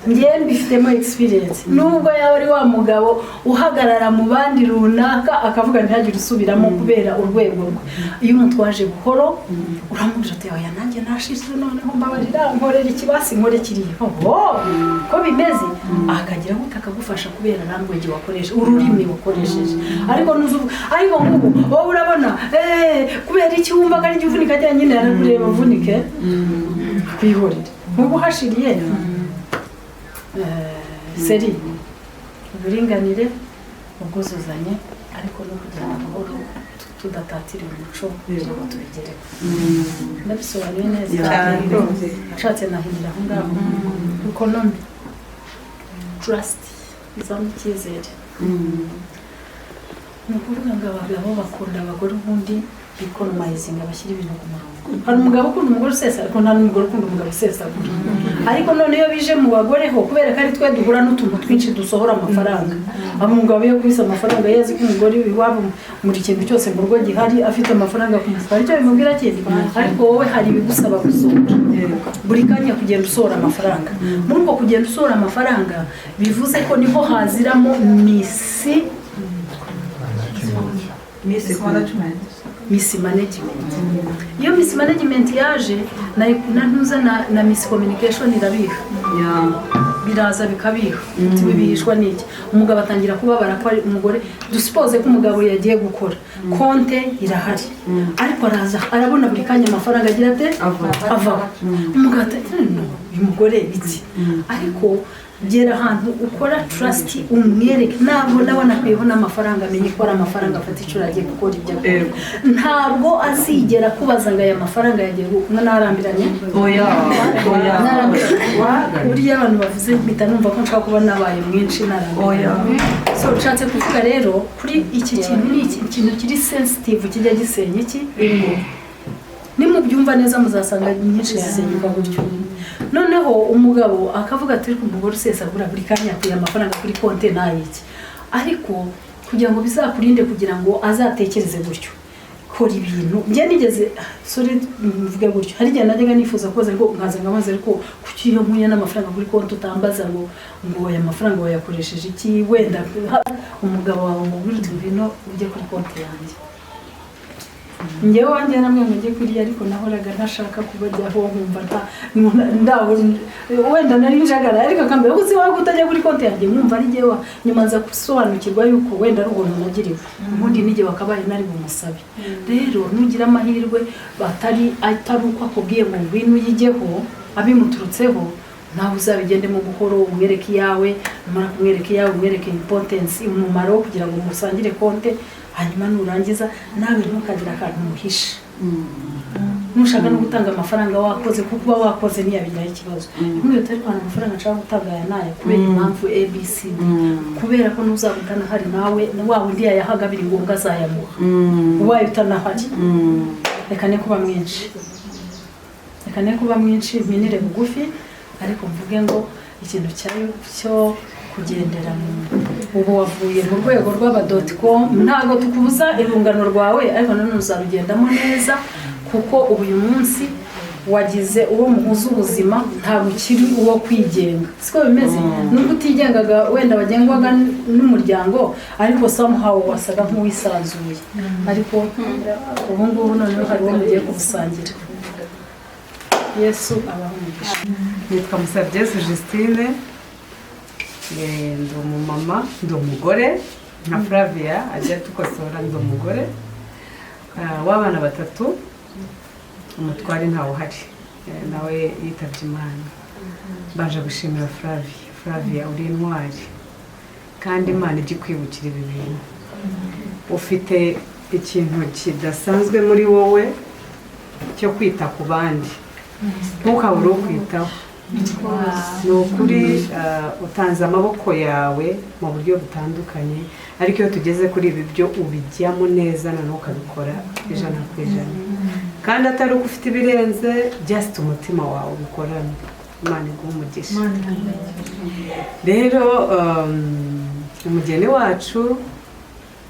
ngewe mbifitemo experience, nubwo yaba ari wa mugabo uhagarara mu bandi runaka akavuga ntihagire usubiramo kubera urwego rwe, iyo umutwaje buhoro uramubwira uti: "Oya, nanjye nashize, noneho mbabarira nkorera ikibasi, nkore kiriya." Oh, ko bimeze, akagira gute, akagufasha kubera language wakoresha, ururimi wakoresheje. Ariko nuzuvuga, ariko nk'ubu wowe urabona kubera iki wumva ko ari jya uvunika cyangwa nyine arakureba uvunike, kwihorera nk'ubu hashiriye. Seri uburinganire, ubwuzuzanye, ariko no kugenda buhoro, tudatatira umuco kugira ngo tubigereho. Ndabisobanuye neza? Cyane. Nshatse nahinira aho ngaho. Economy, trust, izamo icyizere. Ni ukuvuga ngo abagabo bakunda abagore ubundi bikonomayizinga, bashyira ibintu ku murongo. Hari umugabo ukunda umugore usesa, ariko nta n'umugore ukunda umugabo usesagura. Ariko none iyo bije mu bagore ho, kubera ko ari twe duhura n'utuntu twinshi dusohora amafaranga, aba umugabo iyo akubise amafaranga, iyo azi ko umugore iwabo buri kintu cyose mu rugo gihari, afite amafaranga ku mufuka, icyo bimubwira kindi. Ariko wowe hari ibigusaba gusohora buri kanya, kugenda usohora amafaranga. Muri uko kugenda usohora amafaranga, bivuze ko niho haziramo mismanagement. Iyo mismanagement yaje na ntuza na miscommunication irabiha, biraza bikabiha. Uti bihishwa n'iki? Umugabo atangira kubabara ko ari umugore. Dusipoze ko umugabo yagiye gukora, konte irahari, ariko araza arabona buri kanya amafaranga agira ate? Avaho. Umugabo ati: "No, uyu mugore biki?" Ariko gera ahantu ukora trust, umwereke ntabwo nawe anakwiyeho n'amafaranga, amenye ko ari amafaranga afata inshuro agiye gukora ibyo akora. Ntabwo azigera akubaza ngo aya mafaranga yagiye narambiranye. Oya, oya. Narambiranye. Burya abantu bavuze mpita numva ko nshobora kuba nabaye mwinshi, narambiranye. So nshatse kuvuga rero kuri iki kintu, ni iki ikintu kiri sensitive kijya gisenya iki ingo. Nimubyumva neza muzasanga nyinshi zisenyuka gutyo. Noneho umugabo akavuga ati: "Ariko umugore usesagura buri kanya akuye amafaranga kuri konti ntayiki." Ariko kugira ngo bizakurinde kugira ngo azatekereze gutyo, kora ibintu. Njye nigeze, sorry mvuge gutyo, hari igihe najyaga nifuza koza, ariko nkaza nkabaza: "Ariko kuki iyo nkuye n'amafaranga kuri konti utambaza ngo aya mafaranga wayakoresheje iki?" Wenda umugabo wawe umubwira uti: "Ngwino ujye kuri konti yanjye." Njyewe wanjye namwe ngo njye kuriya, ariko nahoraga ntashaka kubajyaho, nkumva nta ndaho wenda nari njagara, ariko akambwira ngo: "Uzi wowe kutajya kuri konti yanjye?" Nkumva ari njyewe. Nyuma nza gusobanukirwa yuko wenda ari ubuntu nagiriwe, ubundi n'igihe wakabaye nari bumusabe. Rero nugira amahirwe batari atari uko akubwiye ngo ngwino uyijyeho, abimuturutseho, nawe uzabigendemo buhoro, umwereke iyawe. Numara kumwereka iyawe, umwereke importance, umumaro wo kugira ngo musangire konte. Hanyuma nurangiza nawe ntukagire akantu umuhisha. Nushaka no gutanga amafaranga wakoze, kuko uba wakoze ntiyabigiraho ikibazo. Ntumwe utari kubona amafaranga nshaka gutanga aya n'aya kubera impamvu ABCD, kubera ko ntuzaba utanahari, nawe wa wundi yayahaga biri ngombwa azayamuha ubaye utanahari. Reka ne kuba mwinshi, reka ne kuba mwinshi, mpinire bugufi, ariko mvuge ngo ikintu cyayo cyo kugendera mu ubu wavuye mu rwego rw'aba dot com, ntabwo tukubuza urungano rwawe, ariko nanone uzarugendamo neza, kuko ubu uyu munsi wagize uwo muhuza ubuzima, ntabwo ukiri uwo kwigenga. Siko bimeze? Nubwo utigengaga, wenda bagengwaga n'umuryango, ariko somehow wasaga nk'uwisanzuye. Ariko ubu ngubu noneho hari uwo mugiye kubusangira. Yesu abahe umugisha. Nitwa Musabyesu Justine, ndi umumama, ndi umugore nka Flavia ajya tukosora, ndi umugore w'abana batatu. Umutware ntawe uhari, nawe yitabye Imana. Baje gushimira Flavia. Flavia, uri intwari kandi Imana ijya ikwibukira ibi bintu. Ufite ikintu kidasanzwe muri wowe cyo kwita ku bandi, ntukabure ukwitaho. Ni ukuri, utanze amaboko yawe mu buryo butandukanye, ariko iyo tugeze kuri ibi byo ubijyamo neza, noneho ukabikora 100%, kandi atari uko ufite ibirenze, just umutima wawe ubikorana. Imana iguhe umugisha. Rero umugeni wacu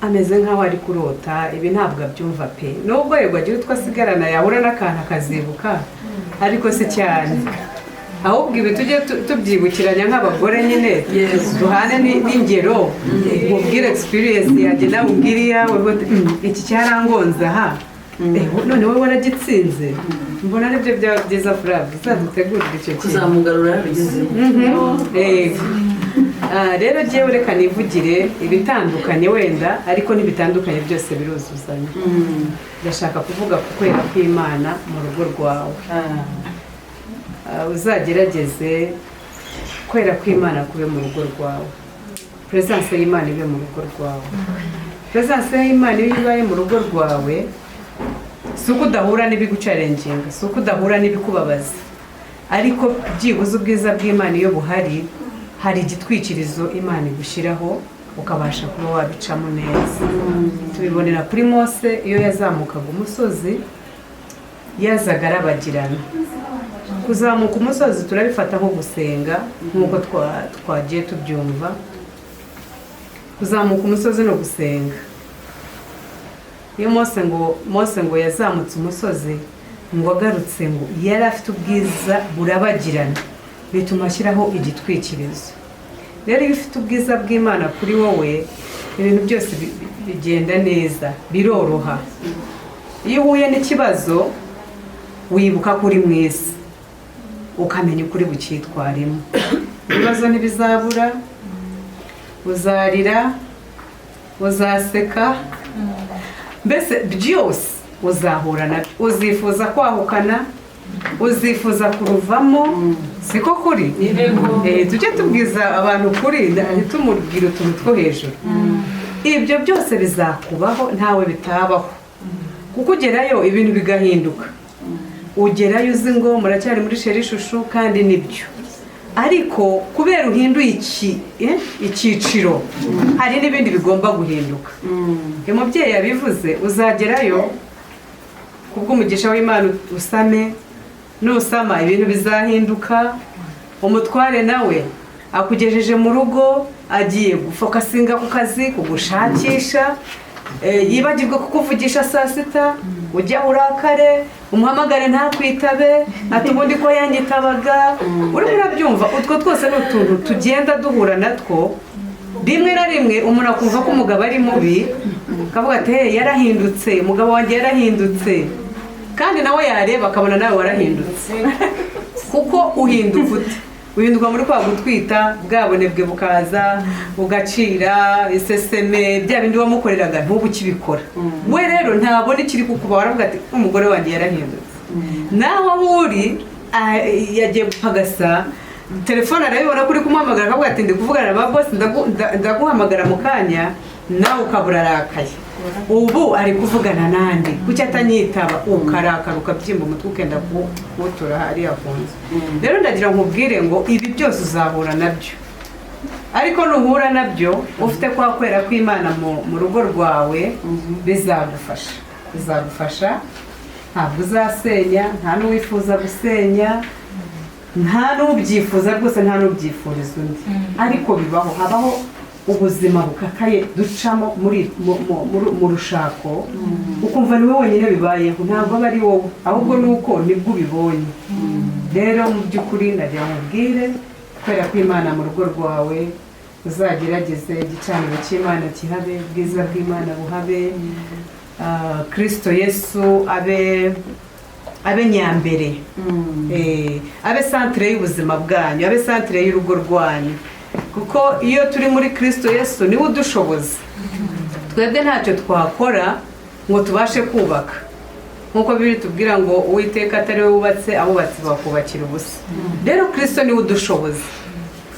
ameze nk'aho ari kurota ibi, ntabwo abyumva pe, nubwo yego agira utwo asigarana, yahura n'akantu akazibuka, ariko si cyane. Ahubwo ibi tujye tubyibukiranya nk'abagore nyine, duhane n'ingero, mubwire experience yanjye, nawe ubwire iyawe, uti, iki cyarangonze aha." None wowe waragitsinze, mbona aribyo byaba byiza. Furavu, uzadutegurire icyo kintu. Kuzamugarura yarabigezemo. Yego. Rero jyewe reka nivugire ibitandukanye wenda, ariko n'ibitandukanye byose biruzuzanya. Ndashaka kuvuga ku kwera kw'Imana mu rugo rwawe. Uzagerageze kwera kw'Imana kube mu rugo rwawe, presence y'Imana ibe mu rugo rwawe. Presence y'Imana iyo ibaye mu rugo rwawe, si uko udahura n'ibiguchallenginga, si uko udahura n'ibikubabaza, ariko byibuze ubwiza bw'Imana iyo buhari, hari igitwikirizo Imana igushyiraho, ukabasha kuba wabicamo neza. Tubibonera kuri Mose, iyo yazamukaga umusozi yazaga arabagirana. Kuzamuka umusozi turabifata nko gusenga, nk'uko twagiye tubyumva. Kuzamuka umusozi no gusenga. Iyo Mose ngo yazamutse umusozi, ngo agarutse ngo yari afite ubwiza burabagirana, bituma ashyiraho igitwikirizo. Rero iyo ufite ubwiza bw'Imana kuri wowe, ibintu byose bigenda neza, biroroha. Iyo uhuye n'ikibazo, wibuka ko uri mu isi, ukamenya ukuri bucyitwarimo. Ibibazo ntibizabura, uzarira, uzaseka, mbese byose uzahura nabyo. Uzifuza kwahukana, uzifuza kuruvamo, siko kuri? Tujye tubwiza abantu ukuri, ntitumubwire utuntu two hejuru. Ibyo byose bizakubaho, ntawe bitabaho, kuko ugerayo ibintu bigahinduka. Ugerayo uzi ngo muracyari muri chéri chouchou, kandi nibyo, ariko kubera uhinduye icyiciro, hari n'ibindi bigomba guhinduka. Uyu mubyeyi yabivuze, uzagerayo kubw'umugisha w'Imana usame. Nusama ibintu bizahinduka. Umutware nawe akugejeje mu rugo, agiye gufocusinga ku kazi, kugushakisha, yibagirwe kukuvugisha saa sita, ujya urakare, umuhamagare ntakwitabe, ati ubundi ko yanyitabaga. Urimo urabyumva? Utwo twose ni utuntu tugenda duhura natwo. Rimwe na rimwe umuntu akumva ko umugabo ari mubi, akavuga ati: "Hey, yarahindutse, umugabo wanjye yarahindutse." Kandi nawe yareba akabona nawe warahindutse. Kuko uhinduka ute? Uhinduka muri kwa gutwita, bwa bunebwe bukaza, ugacira iseseme, bya bindi wamukoreraga ntubu ukibikora. We rero ntabona ikiri kukuba, waravuga ati: "Umugore wanjye yarahindutse." Naho aho uri, yagiye gupagasa, telefone arabibona ko uri kumuhamagara, akavuga ati: "Ndi kuvugana na ba boss, ndaguhamagara mu kanya." Nawe ukaba urarakaye, ubu ari kuvugana nande, kuki atanyitaba? Ukarakara, ukabyimba umutwe, ukenda kuwutura hariya ku nzu. Rero ndagira nkubwire ngo ibi byose uzahura nabyo, ariko nuhura nabyo ufite kwa kwera kw'Imana mu rugo rwawe, bizagufasha, bizagufasha. Ntabwo uzasenya, nta n'uwifuza gusenya, nta n'ubyifuza rwose, nta n'ubyifuriza undi, ariko bibaho. Habaho ubuzima bukakaye ducamo muri mu rushako, ukumva ni wowe wenyine bibayeho. Ntabwo aba ari wowe, ahubwo ni uko nibwo ubibonye. Rero mu by'ukuri ndagira ngo ubwire kubera ko Imana mu rugo rwawe, uzagerageze igicaniro cy'Imana kihabe, ubwiza bw'Imana buhabe, Kristo Yesu abe. Abe nyambere, abe centre y'ubuzima bwanyu, abe centre y'urugo rwanyu, kuko iyo turi muri Kirisito Yesu niwe udushoboza. Twebwe ntacyo twakora ngo tubashe kubaka, nk'uko biri tubwira ngo Uwiteka atari we wubatse, abubatsi bakubakira ubusa. Rero Kirisito niwe udushoboza.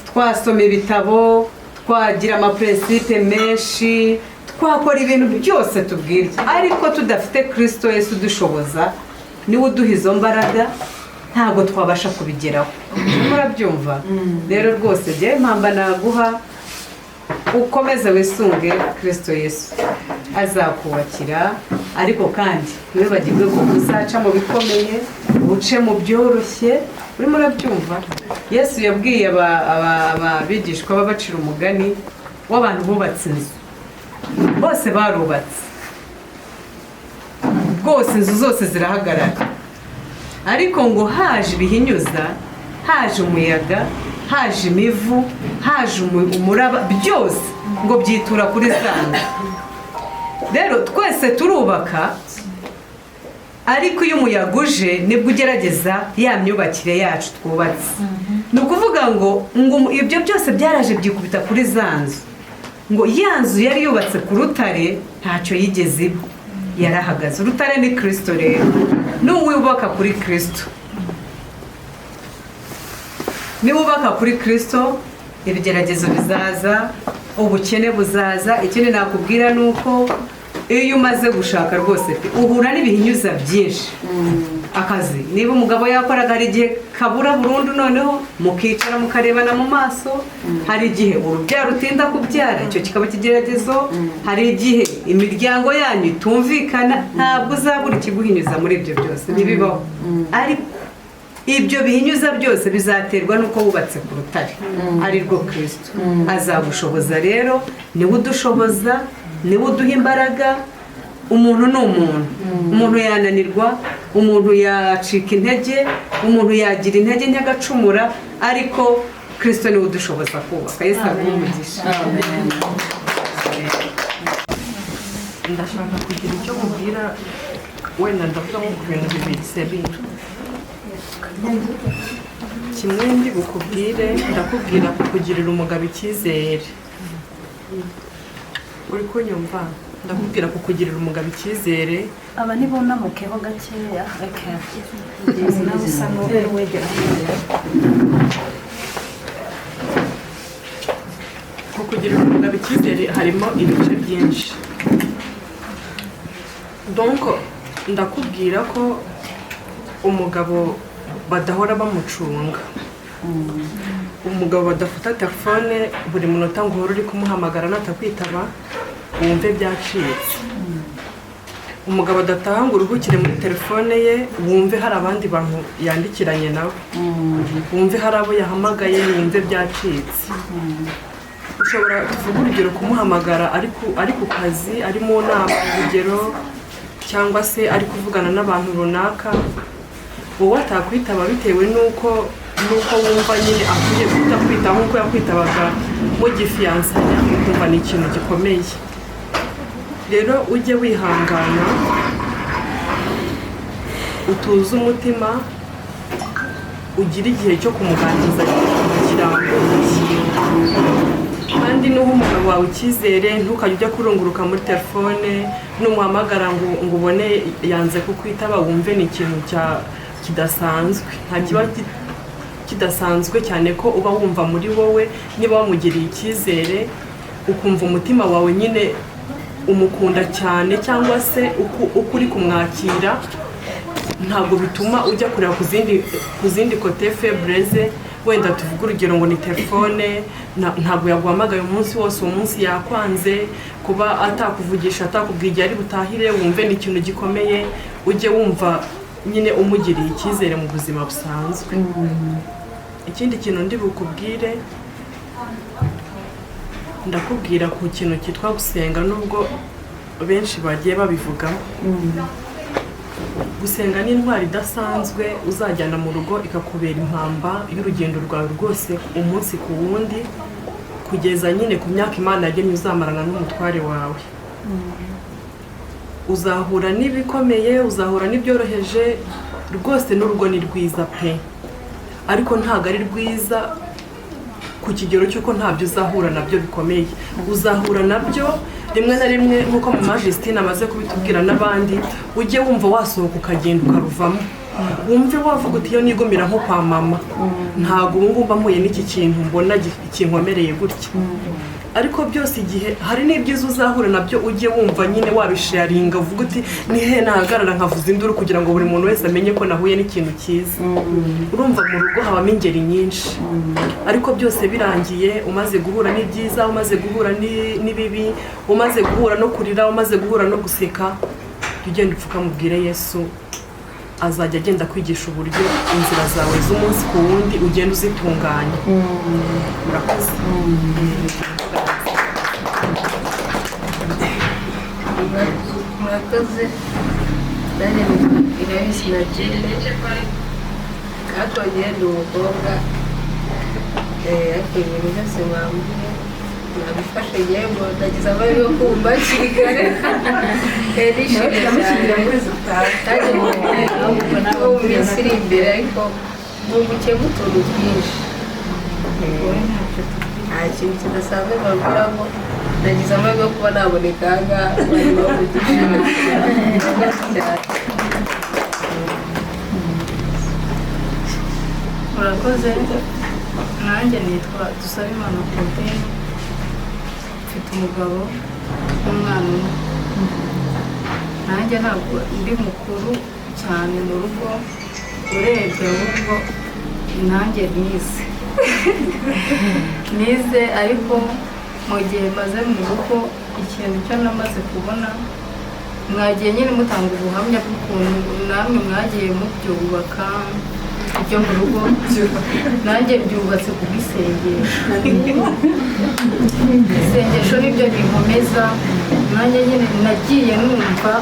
Twasoma ibitabo, twagira amaprincipe menshi, twakora ibintu byose tubwirwa, ariko tudafite Kirisito Yesu udushoboza, niwe uduha izo mbaraga, ntabwo twabasha kubigeraho. Murabyumva rero rwose, njyewe impamba naguha, ukomeze wisunge Kirisito Yesu, azakubakira. Ariko kandi ntiwibagirwe ko uzaca mu bikomeye, uce mu byoroshye. Urimo urabyumva? Yesu yabwiye abigishwa babacira umugani w'abantu bubatse inzu. Bose barubatse rwose, inzu zose zirahagarara, ariko ngo haje ibihinyuza, haje umuyaga, haje imivu, haje umuraba, byose ngo byitura kuri za nzu. Rero twese turubaka, ariko iyo umuyaga uje nibwo ugerageza ya myubakire yacu twubatse. Ni ukuvuga ngo ibyo byose byaraje byikubita kuri za nzu, ngo ya nzu yari yubatse ku rutare ntacyo yigeze iba, yarahagaze. Urutare ni Kirisito. Rero n'uwubaka kuri Kirisito, niwubaka kuri Kirisito, ibigeragezo bizaza, ubukene buzaza. Ikindi nakubwira ni uko iyo umaze gushaka rwose pe, uhura n'ibihinyuza byinshi. Akazi, niba umugabo yakoraga, hari igihe kabura burundu, noneho mukicara mukarebana mu maso. Hari igihe urubyaro utinda kubyara, icyo kikaba ikigeragezo. Hari igihe imiryango yanyu itumvikana. Ntabwo uzabura ikiguhinyuza muri ibyo byose, ntibibaho. Ariko ibyo bihinyuza byose bizaterwa n'uko wubatse ku rutare, ari rwo Kirisito. Azagushoboza rero, niwe udushoboza, niwe uduha imbaraga. Umuntu ni umuntu, umuntu yananirwa, umuntu yacika intege, umuntu yagira intege nke agacumura, ariko Kirisito niwe udushoboza kubaka. Yesu aguhe umugisha. Ndashaka kugira icyo mubwira, wenda ndavuga nko ku bintu bibiri. Serine, kimwe ndi bukubwire, ndakubwira kukugirira umugabo icyizere. Uri kunyumva? Ndakubwira kukugirira umugabo icyizere. Aba nibunamukeho gakeya, nawe usa n'uwegera. Kukugirira umugabo icyizere harimo ibice byinshi. Donc ndakubwira ko umugabo badahora bamucunga, umugabo badafata telefone buri munota ngo uhore uri kumuhamagara, natakwitaba wumve byacitse. Umugabo adataha ngo uruhukire muri telefone ye, wumve hari abandi bantu yandikiranye nawe, wumve hari abo yahamagaye, wumve byacitse. Ushobora, tuvuge urugero, kumuhamagara ari ku kazi, ari mu nama urugero, cyangwa se ari kuvugana n'abantu runaka, wowe atakwitaba bitewe n'uko wumva nyine akwiye kutakwita nk'uko yakwitabaga mugifiyansanya, ukumva ni ikintu gikomeye. Rero ujye wihangana, utuze umutima, ugire igihe cyo kumuganiriza kirambuye. Kandi nuha umugabo wawe icyizere, ntukajye ujya kurunguruka muri telefone, numuhamagara ngo ubone yanze kukwitaba wumve ni ikintu kidasanzwe. Nta kiba kidasanzwe cyane ko uba wumva muri wowe niba wamugiriye icyizere, ukumva umutima wawe nyine umukunda cyane, cyangwa se uko uri kumwakira, ntabwo bituma ujya kureba ku zindi côté faible ze. Wenda tuvuge urugero ngo ni telefone, ntabwo yaguhamagaye umunsi wose, uwo munsi yakwanze, kuba atakuvugisha, atakubwiye igihe ari butahire, wumve ni ikintu gikomeye. Ujye wumva nyine umugiriye icyizere mu buzima busanzwe. Ikindi kintu ndi bukubwire, ndakubwira ku kintu cyitwa gusenga, nubwo benshi bagiye babivugaho. Gusenga ni intwari idasanzwe uzajyana mu rugo, ikakubera impamba y'urugendo rwawe rwose, umunsi ku wundi, kugeza nyine ku myaka Imana yagennye uzamarana n'umutware wawe. Uzahura n'ibikomeye, uzahura n'ibyoroheje. Rwose n'urugo ni rwiza pe, ariko ntabwo ari rwiza ku kigero cy'uko ntabyo uzahura nabyo bikomeye. Uzahura nabyo rimwe na rimwe, nk'uko mama Justine amaze kubitubwira n'abandi. Ujye wumva wasohoka ukagenda ukaruvamo, wumve wavuga uti: "Iyo nigumira nko kwa mama, ntabwo ubu ngubu mpuye n'iki kintu mbona kinkomereye gutya." Ariko byose, igihe hari n'ibyiza uzahura nabyo, ujye wumva nyine wabisharinga, uvuga uti: "Ni he nahagarara nkavuza induru kugira ngo buri muntu wese amenye ko nahuye n'ikintu cyiza?" Urumva mu rugo habamo ingeri nyinshi, ariko byose birangiye umaze guhura n'ibyiza, umaze guhura n'ibibi, umaze guhura no kurira, umaze guhura no guseka, jya ugenda upfukamubwire Yesu. Azajya agenda kwigisha uburyo inzira zawe z'umunsi ku wundi ugenda uzitunganya. Murakoze. Murakoze. Nanjye nitwa Irayisi na Jine, ariko njyewe ndi umukobwa. Ariko ibintu byose mwambwiye nabifashe. Njyewe ngo ndagize amahirwe yo kumva hakiri kare. Nishimye cyane kandi no mu minsi iri imbere, ariko mwungukiyemo utuntu twinshi. Nta kintu kidasanzwe mbabwira ngo nagize amahirwe yo kuba naboneka aha ngaha bari bavugisha cyane. Murakoze. Nanjye nitwa Dusabimana Claudine, mfite umugabo n'umwana umwe. Nanjye ntabwo ndi mukuru cyane mu rugo, urebye ahubwo nanjye nize, ariko mu gihe maze mu rugo, ikintu cyo namaze kubona, mwagiye nyine mutanga ubuhamya bw'ukuntu namwe mwagiye mubyubaka ibyo mu rugo, nanjye byubatse ku bw'isengesho. Isengesho nibyo binkomeza. Nanjye nyine nagiye numva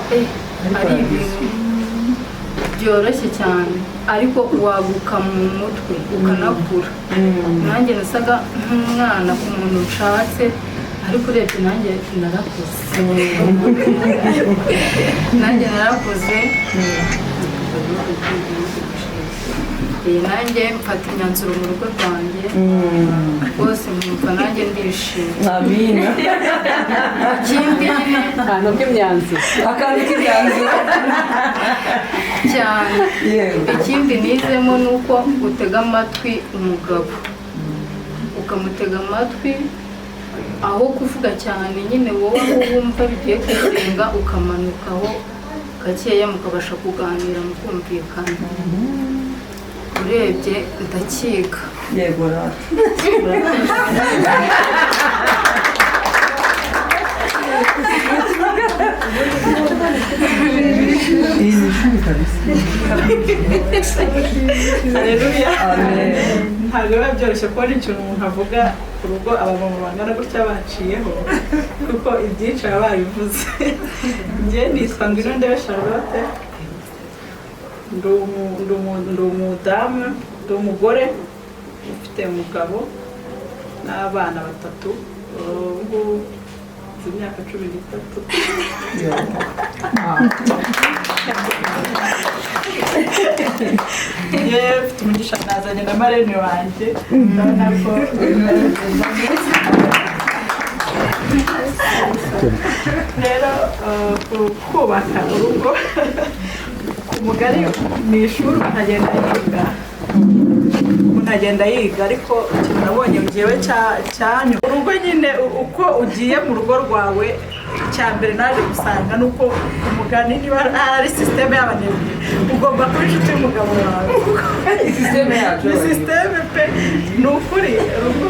ari ibintu byoroshye cyane, ariko waguka mu mutwe ukanakura. Nanjye nasaga nk'umwana ku muntu nshatse, ariko urebye nanjye narakuze, nanjye narakuze. Nanjye mfata imyanzuro mu rugo rwanjye rwose, mwumva nanjye ndishimye. Amina. Ikindi nyine Akantu k'imyanzuro. Akantu k'imyanzuro. Cyane. Ikindi nizemo ni uko utega amatwi umugabo, ukamutega amatwi aho kuvuga cyane. Nyine wowe aho wumva bigiye kurenga ukamanukaho gakeya, mukabasha kuganira mukumvikana. Urebye ndakiga. Yego rata. Iyi ni ishuri kabisa. Haleluya. Amen. Ntabwo biba byoroshye kubona ikintu umuntu avuga ku rugo abamama bangana gutya baciyeho, kuko ibyinshi baba babivuze. Njye nitwa Ngwinondebe Charlotte, ndi umudamu, ndi umugore ufite umugabo n'abana batatu. Ubu ngubu mfite imyaka 13. Yewe, mfite umugisha, nazanye na marene wanjye. Ndabona ko rero kubaka urugo ku mugari ni ishuri, umuntu agenda yiga, umuntu agenda yiga. Ariko ikintu nabonye ngewe cyanyu urugo nyine, uko ugiye mu rugo rwawe, icya mbere naje gusanga ni uko umugani niba ari sisiteme y'abanebwe, ugomba kuba inshuti y'umugabo wawe. Sisiteme yacu. Ni sisiteme pe, ni ukuri. Urugo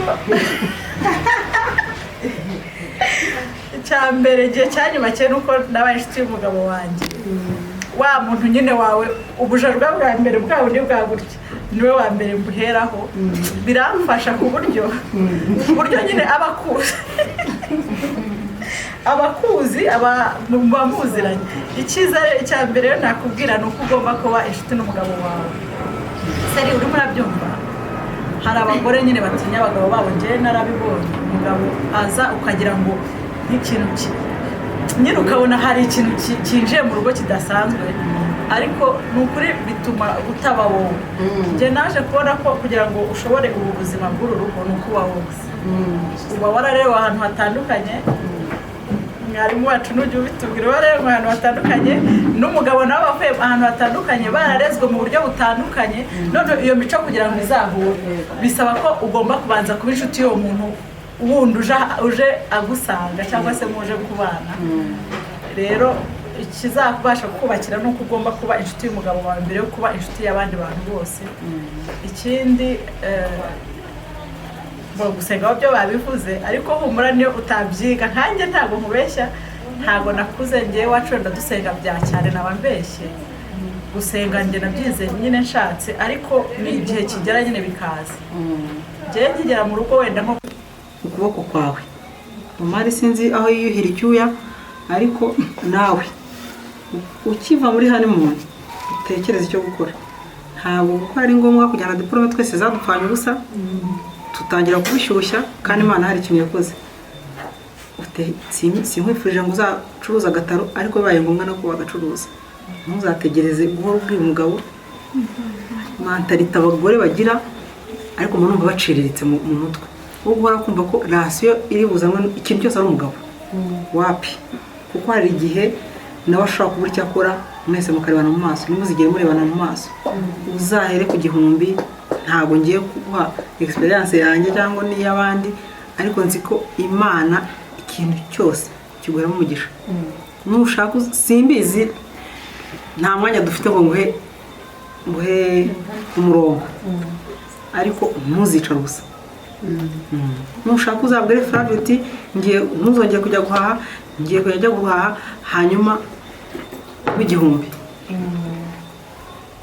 icya mbere, igihe cya nyuma cye, ni uko nabaye inshuti y'umugabo wanjye. Wa muntu nyine wawe, ubujajwa bwa mbere bwa bundi bwa gutya, niwe wa mbere mbuheraho. Biramfasha ku buryo nyine aba akuzi, abakuzi aba muba muziranye. Icyiza rero, icya mbere rero nakubwira ni uko ugomba kuba inshuti n'umugabo wawe. Seri, urimo urabyumva? Hari abagore nyine batinya abagabo babo. Njyewe narabibonye, umugabo aza ukagira ngo nk'ikintu nyine ukabona hari ikintu cyinjiye mu rugo kidasanzwe. Ariko ni ukuri bituma utaba wowe. Njye naje kubona ko kugira ngo ushobore ubu buzima bw'uru rugo ni uko uba wowe, uba wararewe ahantu hatandukanye. Mwarimu wacu nujya ubitubwira, wararewe ahantu hatandukanye n'umugabo nawe bavuye ahantu hatandukanye, bararezwe mu buryo butandukanye. None iyo mico kugira ngo izahure bisaba ko ugomba kubanza kuba inshuti y'uwo muntu wundi uje agusanga cyangwa se muje kubana. Rero ikizakubasha kukubakira ni uko ugomba kuba inshuti y'umugabo wawe mbere yo kuba inshuti y'abandi bantu bose. Ikindi, gusenga byo babivuze, ariko humura niyo utabyiga. Nkanjye ntabwo nkubeshya, ntabwo nakuze ngewe wacu wenda dusenga bya cyane, naba mbeshye. Gusenga njye nabyize nyine nshatse, ariko ni igihe kigera nyine bikaza. Njyewe nkigera mu rugo wenda nko ukuboko kwawe umari sinzi aho yiyuhira icyuya, ariko nawe ukiva muri honeymoon utekereza icyo gukora. Ntabwo gukora ari ngombwa kujyana diplome, twese zadupfanye ubusa, tutangira kubishyushya kandi Imana hari ikintu yakoze. Sinkwifurije ngo uzacuruze agataro, ariko bibaye ngombwa no kuba agacuruza. Ntuzategereze guhora ubwira umugabo mentalité abagore bagira, ariko umuntu numva baciriritse mu mutwe wo guhora kumva ko ration iri buzanwe ikintu cyose ari umugabo wapi, kuko hari igihe nawe ashobora kubura icyo akora, mwese mukarebana mu maso. Ntimuzigere murebana mu maso, uzahere ku 1000. Ntabwo ngiye kuguha experience yanjye cyangwa n'iy'abandi, ariko nzi ko Imana ikintu cyose kiguheramo umugisha. Nushaka simbizi, nta mwanya dufite ngo nguhe umurongo, ariko ntuzicare ubusa. Nushaka uzabwire Flavie uti ngiye, ntuzongere kujya guhaha, ngiye kujya njya guhaha hanyuma w'igihumbi.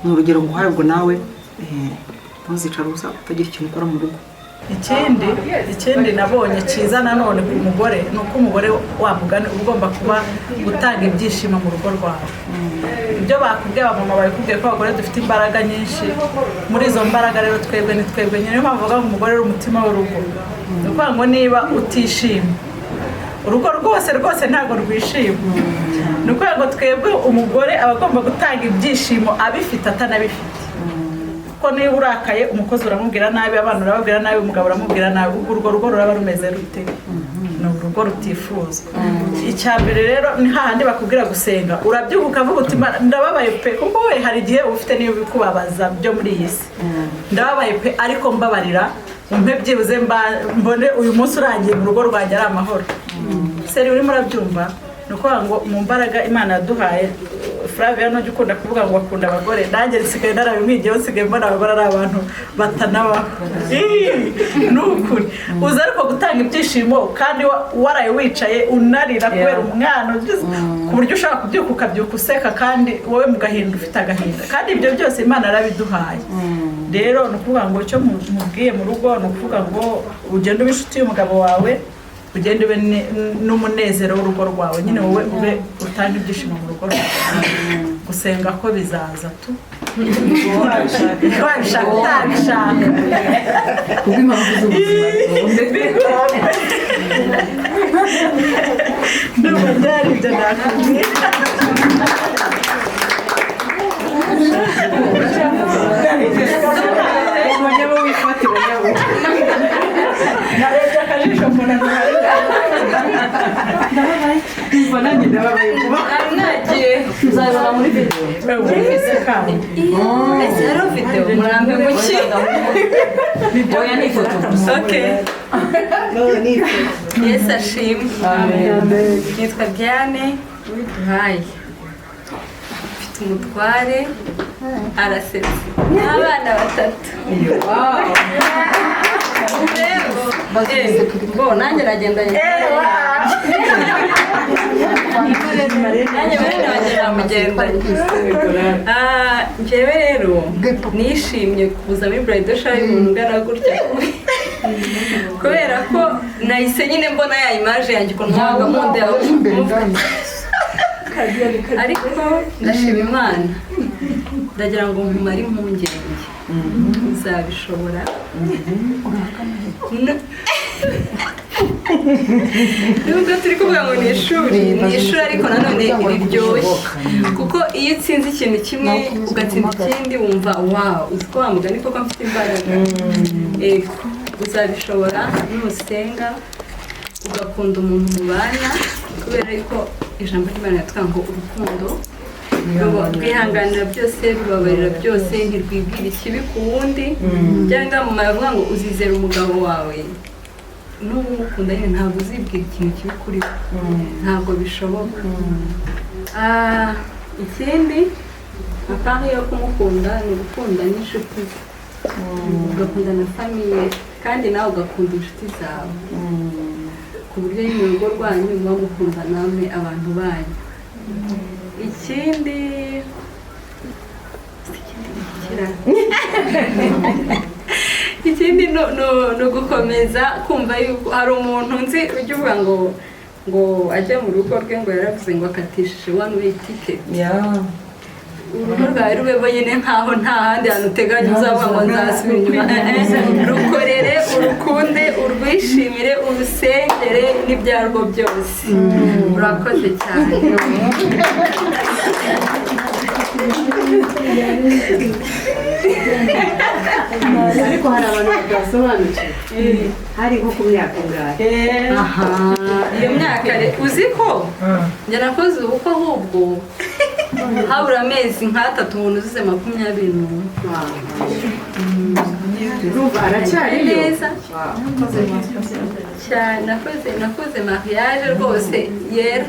Ni urugero nguhaye, ubwo nawe ntuzicare ubusa utagira ikintu ukora mu rugo. Ikindi nabonye cyiza nanone ku mugore ni uko umugore wa mugani uba ugomba kuba gutanga ibyishimo mu rugo rwawe. Ibyo bakubwiye abamama babikubwiye ko abagore dufite imbaraga nyinshi. Muri izo mbaraga rero twebwe ni twebwe nyine. Niyo mpamvu bavuga ngo umugore ari umutima w'urugo. Ni ukuvuga ngo niba utishima, urugo rwose rwose ntabwo rwishima. Ni ukuvuga ngo twebwe umugore aba agomba gutanga ibyishimo abifite atanabifite. Kuko niba urakaye, umukozi uramubwira nabi, abana urababwira nabi, umugabo uramubwira nabi, ubwo urwo rugo ruraba rumeze rute? Ni urugo rutifuzwa. Icya mbere rero ni hahandi bakubwira gusenga, urabyuka ukavuga uti ndababaye pe, kuko we hari igihe uba ufite n'iyo bikubabaza byo muri iyi si. Ndababaye pe, ariko mbabarira umpe byibuze mbone uyu munsi urangiye mu rugo rwanjye ari amahoro. Seri urimo urabyumva? Ni ukuvuga ngo mu mbaraga Imana yaduhaye, Flavia nujya ukunda kuvuga ngo akunda abagore, nanjye nsigaye narabimwigiyeho, nsigaye mbona abagore ari abantu batanabaho. Ni ukuri uza ariko gutanga ibyishimo kandi waraye wicaye unarira kubera umwana, ku buryo ushobora kubyuka ukabyuka useka kandi wowe mu gahinda ufite agahinda, kandi ibyo byose Imana yarabiduhaye. Rero ni ukuvuga ngo icyo mubwiye mu rugo ni ukuvuga ngo ugende ube inshuti y'umugabo wawe, ugende ube n'umunezero w'urugo rwawe, nyine wowe ube utange ibyishimo mu rugo rwawe. Gusenga ko bizaza tu wabishaka utabishaka kubw'impamvu z'ubuzima. Ndumva byari ibyo nakubwira. Narebye akajisho mbona nanjye ndababaye kuba mwagiye tuzabibona muri video. Ese hariho video murambe muki? Oya, ni ifoto gusa. Okay. Yesu ashimwe. Nitwa Diane Uwiduhaye, mfite umutware arasetse n'abana batatu. Bo nanjye nagendanye nanjye bene wanjye namugendanye. Njyewe rero nishimye kuza muri bridal shower y'umuntu ungana gutya, kubera ko nahise nyine mbona ya image yanjye ukuntu nabaga mundeba, ariko ndashima Imana. Ndagira ngo nkumare impungenge, uzabishobora. Nubwo turi kuvuga ngo ni ishuri, ni ishuri, ariko nanone riryoshye, kuko iyo utsinze ikintu kimwe ugatsinda ikindi, wumva wow, uzi ko wa mugani koko mfite imbaraga. Yego, uzabishobora nusenga, ugakunda umuntu mubana, kubera yuko ijambo ry'Imana riratubwira ngo urukundo rwihanganira byose, rubabarira byose, ntirwibwira ikibi ku wundi. Byaba mama yavuga ngo uzizera umugabo wawe n'ubu umukunda nyine, ntabwo uzibwira ikintu kibi kuri we, ntabwo bishoboka. Ikindi à part yo kumukunda ni ugukunda n'inshuti ze, ugakunda na famille, kandi nawe ugakunda inshuti zawe, ku buryo nyine urugo rwanyu muba mukunda namwe abantu banyu. Ikindi ni ugukomeza kumva yuko hari umuntu nzi ujya uvuga ngo ajya mu rugo rwe, ngo yaravuze ngo akatishije one way ticket. Urugo rwawe rube nyine nkaho nta handi hantu uteganya uzavuga ngo nzasubira inyuma. Rukorere, urukunde, urwishimire, urusengere n'ibyarwo byose. Urakoze cyane. Ariko hari abantu badasobanukiwe, hari nko ku myaka ingahe? Aha, iyo myaka uzi ko njye nakoze ubukwe ahubwo habura amezi nk'atatu umuntu uzize 21. Urumva aracyariyo? Neza cyane, nakoze mariage rwose yera.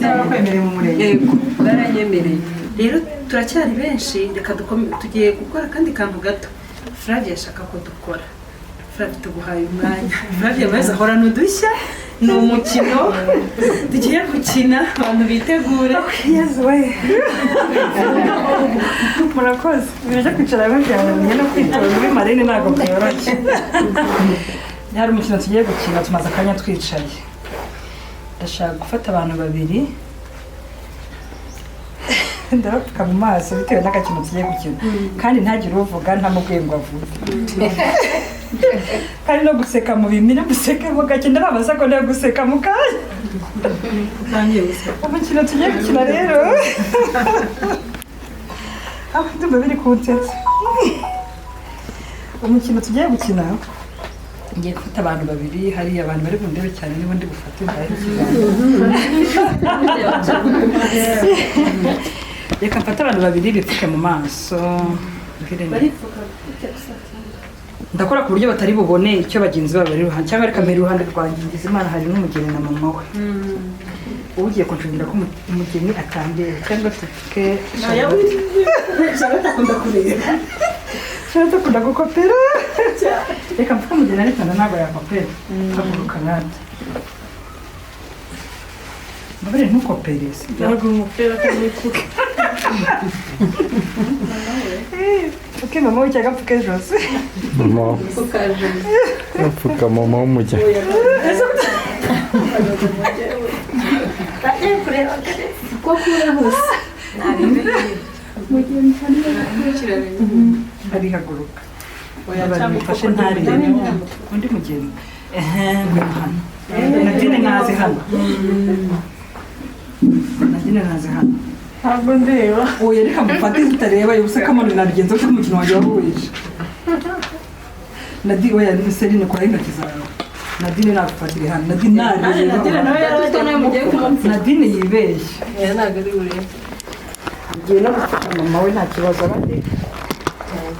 Bakwemereye mu murenge? Yego, baranyemereye. Rero turacyari benshi, reka tugiye gukora akandi kantu gato Flavia ashaka ko dukora. Flavia, tuguhaye umwanya. Flavia maze ahorana udushya. Ni umukino tugiye gukina, abantu bitegure. Yezu we, murakoze. Ibintu byo kwicara hamwe byananiye, no kwitora muri marine ntabwo byoroshye. Hari umukino tugiye gukina, tumaze akanya twicaye. Ndashaka gufata abantu babiri, ndabapfuka mu maso bitewe n'agakino tugiye gukina, kandi ntagire uvuga ntamubwiye ngo avuge, kandi no guseka mu bimira, musekemo gake, ndababaza ko no guseka mu kanya. Umukino tugiye gukina rero, aho ndumva biri kunsetsa, umukino tugiye gukina, ngiye gufata abantu babiri. Hariya abantu bari bundebe cyane, niba ndi bufate mbahe ikiganza. Reka mfate abantu babiri bipfuke mu maso. Ndakora ku buryo batari bubone icyo bagenzi babo bari iruhande, cyangwa reka mbere iruhande rwanjye ngize Imana hari n'umugeni na mama we. Ugiye kuncungira ko umugeni atambere, cyangwa tupfuke Charlotte akunda kureba. Charlotte akunda gukopera. Reka mfuke umugeni, ariko ntabwo yakopera. Haguruka natwe, mbabare, ntukopere sibyo? Ntabwo umupira akamwipfuka. Uke mama we cyangwa mfuke Jose? Mama. Mfuka mama w'umugeni. Ko kure hose. Arihaguruka. Mfashe ntarebe undi mugeni. Ehe, ngwino hano. Nadine naze hano. Nadine naze hano. Ntabwo ndeba. Oya, reka mufate tutareba, ubusa kamano nabigenza kuko umukino wanjye wahuje. Nadine, oya, Celine, kora intoki zawe. Nadine nagufatire hano. Nadine nareba. Nadine nawe yaragiye. Nadine yibeshye. Oya, ntabwo ari burebe. Ngiye no gufata mama we, nta kibazo abandi.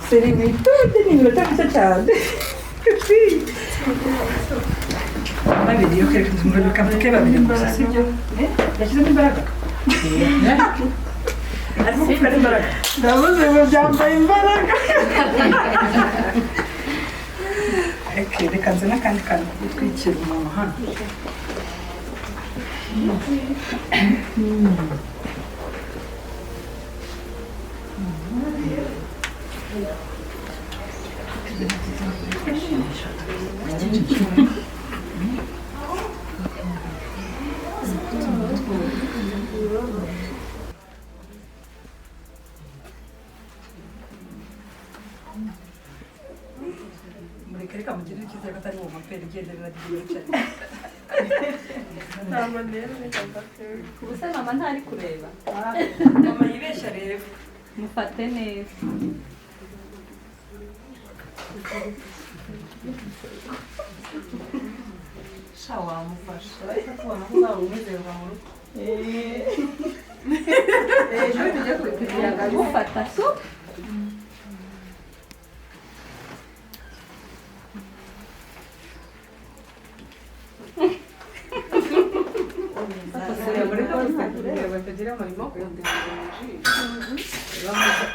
Celine, witonde, ni iminota mike cyane. Babiri, yo reka mfuke babiri gusa, sibyo? Yashyizemo imbaraga. Arimo gupfuka n'imbaraga. Ndabuze ngo byambaye imbaraga. Okay, reka nzane akandi kantu ko gutwikira umuntu hano. Ntabwo ndeba, reka mfate. Ubuse mama ntari kureba? Mama yibeshya reba. Mufate neza. Sha, wamufasha ariko tubona ko uzaba umwizerwa mu rugo. Ejo tujye kugira ngo agufata so.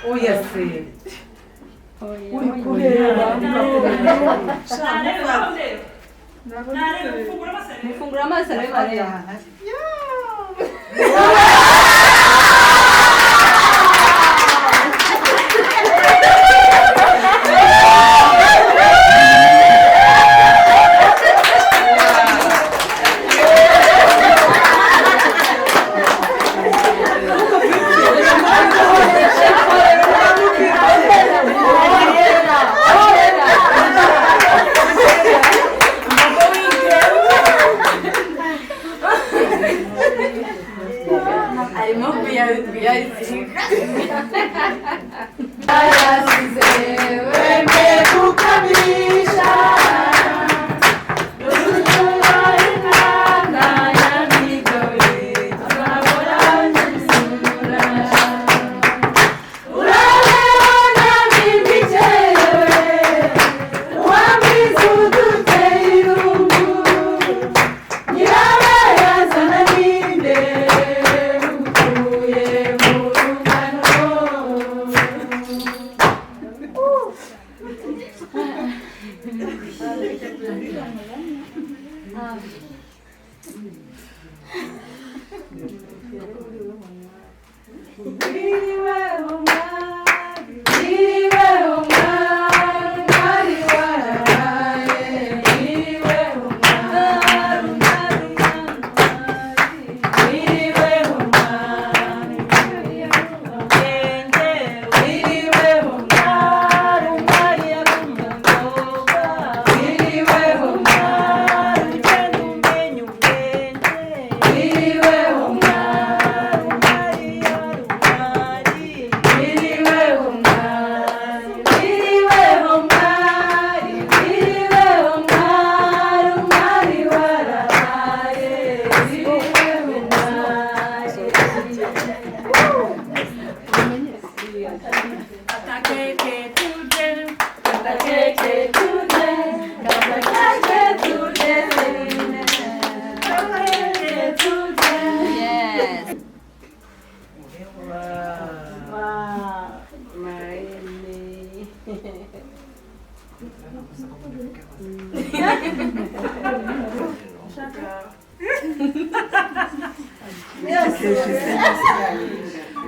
Oya se. Uri kureba. Mufungura amaso arebe areba. Arimo kuyazirika. Yarasize wemeye kukabisha.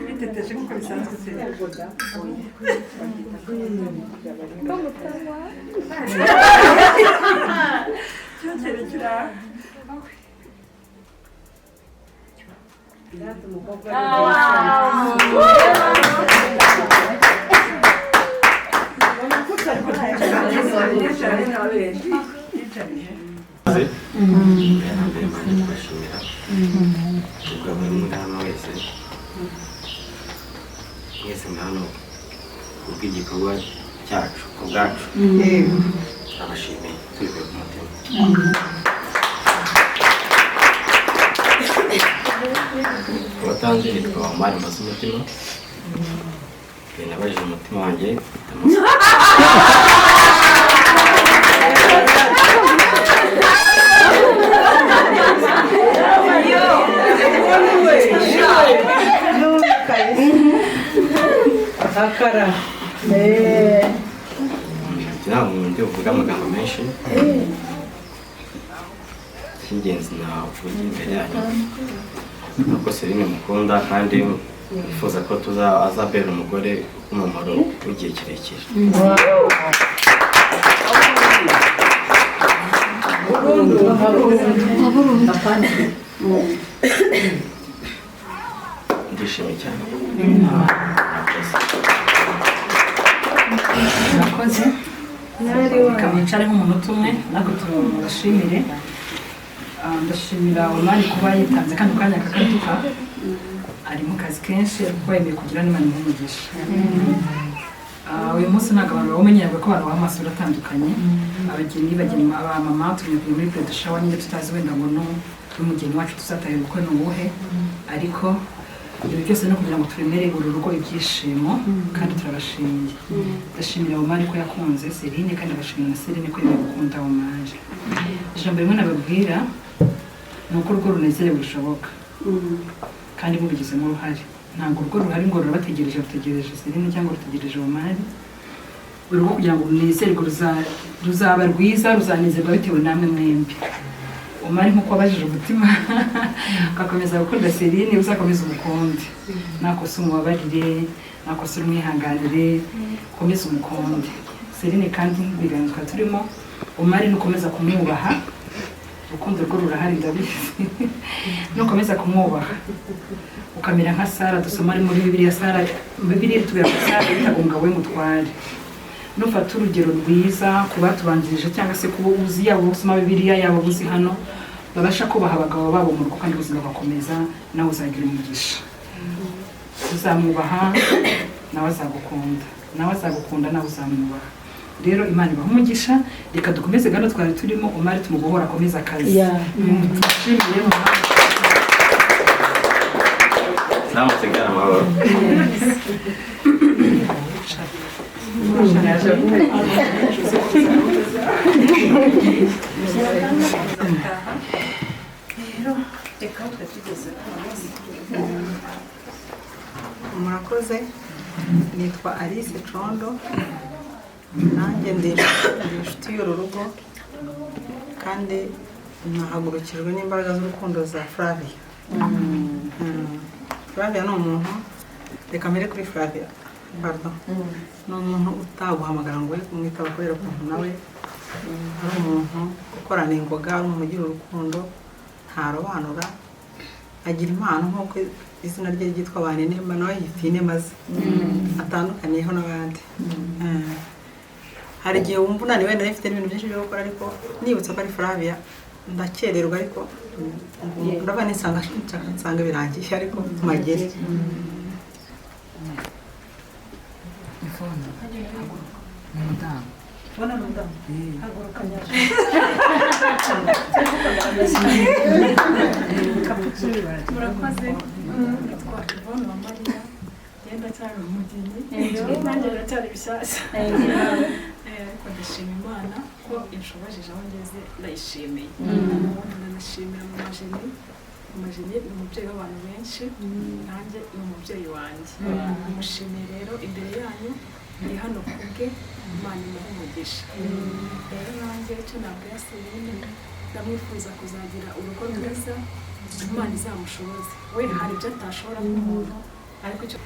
Biteteje nk'uko bisanzwe se. Cyokerekera. Mbere mbanje kubashimira ubwo buri muri hano wese, mwese muri hano kubw'igikorwa cyacu, ku bwacu turabashimiye tubikuye ku mutima. Abatanzi nitwa Omar Mbaza umutima, nabajije umutima wanjye mpitamo. Akara. Ntabwo ndi buvuge amagambo menshi, icy'ingenzi navugira imbere yanyu ni uko Celine mukunda kandi nifuza ko azabera umugore w'umumaro w'igihe kirekire. Ndishimye cyane. Murakoze. Reka mwicare nk'umunota umwe natwe tubashimire. Ndashimira Omari kuba yitanze kano kanya kakaduha, ari mu kazi kenshi ariko yemeye kugira n'Imana imuhe umugisha. Uyu munsi ntabwo abantu bawumenyera ko abantu baha amasura atandukanye, abageni bageni abamama tunyuze muri bridal shower nyine tutazi wenda ngo n'umugeni wacu tuzatahira ubukwe ni uwuhe, ariko ibi byose ni ukugira ngo turemere uru rugo ibyishimo kandi turabashimiye. Ndashimira Omari ko yakunze Celine kandi abashimira na Celine ko yemeye gukunda Omari. Ijambo rimwe nababwira ni uko urugo runezerewe rushoboka kandi mubigizemo uruhare. Ntabwo urugo ruhari ngo rurabategereje, rutegereje Celine cyangwa rutegereje Omari. Urugo kugira ngo runezerwe ruzaba rwiza, ruzanezerwa bitewe namwe mwembi. Omari nk'uko wabajije umutima ugakomeza gukunda Celine, uzakomeza umukunde, nakosa umubabarire, nakosa umwihanganire, ukomeze umukunde Celine. Kandi ibiganiro twari turimo, Omari nukomeza kumwubaha, urukundo rwo rurahari ndabizi, nukomeza kumwubaha ukamera nka Sara dusoma ari muri Bibiliya. Sara Bibiliya itubwira ko Sara yitaga umugabo we mutware. Nufata urugero rwiza ku batubanjirije cyangwa se kuba uzi, yaba usoma Bibiliya yaba uzi hano, babasha kubaha abagabo babo mu rugo kandi ubuzima bugakomeza, nawe uzagira umugisha. Uzamwubaha nawe azagukunda, nawe azagukunda nawe uzamwubaha. Rero Imana ibaha umugisha. Reka dukomeze gahunda twari turimo, Omari tumubohora akomeze akazi. Tumushimire mu Namutegana amahoro. Rero reka aho twari tugeze. Murakoze, nitwa Alice Condo, nanjye ndi inshuti y'uru rugo kandi nahagurukijwe n'imbaraga z'urukundo za Flavia. Flavia ni umuntu, reka mbere kuri Flavia, pardon, ni umuntu utaguhamagara ngo we kumwitaba kubera ukuntu nawe ari umuntu ukorana ingoga, ari umuntu ugira urukundo, ntarobanura, agira impano nk'uko izina rye ryitwa Banenema, nawe yifitiye inema ze atandukaniyeho n'abandi. Hari igihe wumva unaniwe, nari mfite n'ibintu byinshi byo gukora, ariko nibutse ko ari Flavia ndakererwa, ariko ndaba nisanga nsanga birangiye, ariko mpagere. Murakoze, nitwa Yvonne Uwamariya, ngenda cyari umugeni, nanjye biracyari bishyashya, ariko ndashima Imana ko inshobojije aho ngeze, ndayishimiye. Ndanashimira Mama Jenny. Mama Jenny ni umubyeyi w'abantu benshi, nanjye ni umubyeyi wanjye. Mushimiye rero imbere yanyu, ndi hano kubwe, Imana imuhe umugisha. Rero nanjye icyo nabwira Celine, ndamwifuza kuzagira urugo rwiza, Imana izamushoboze. We hari ibyo atashobora nk'umuntu, ariko icyo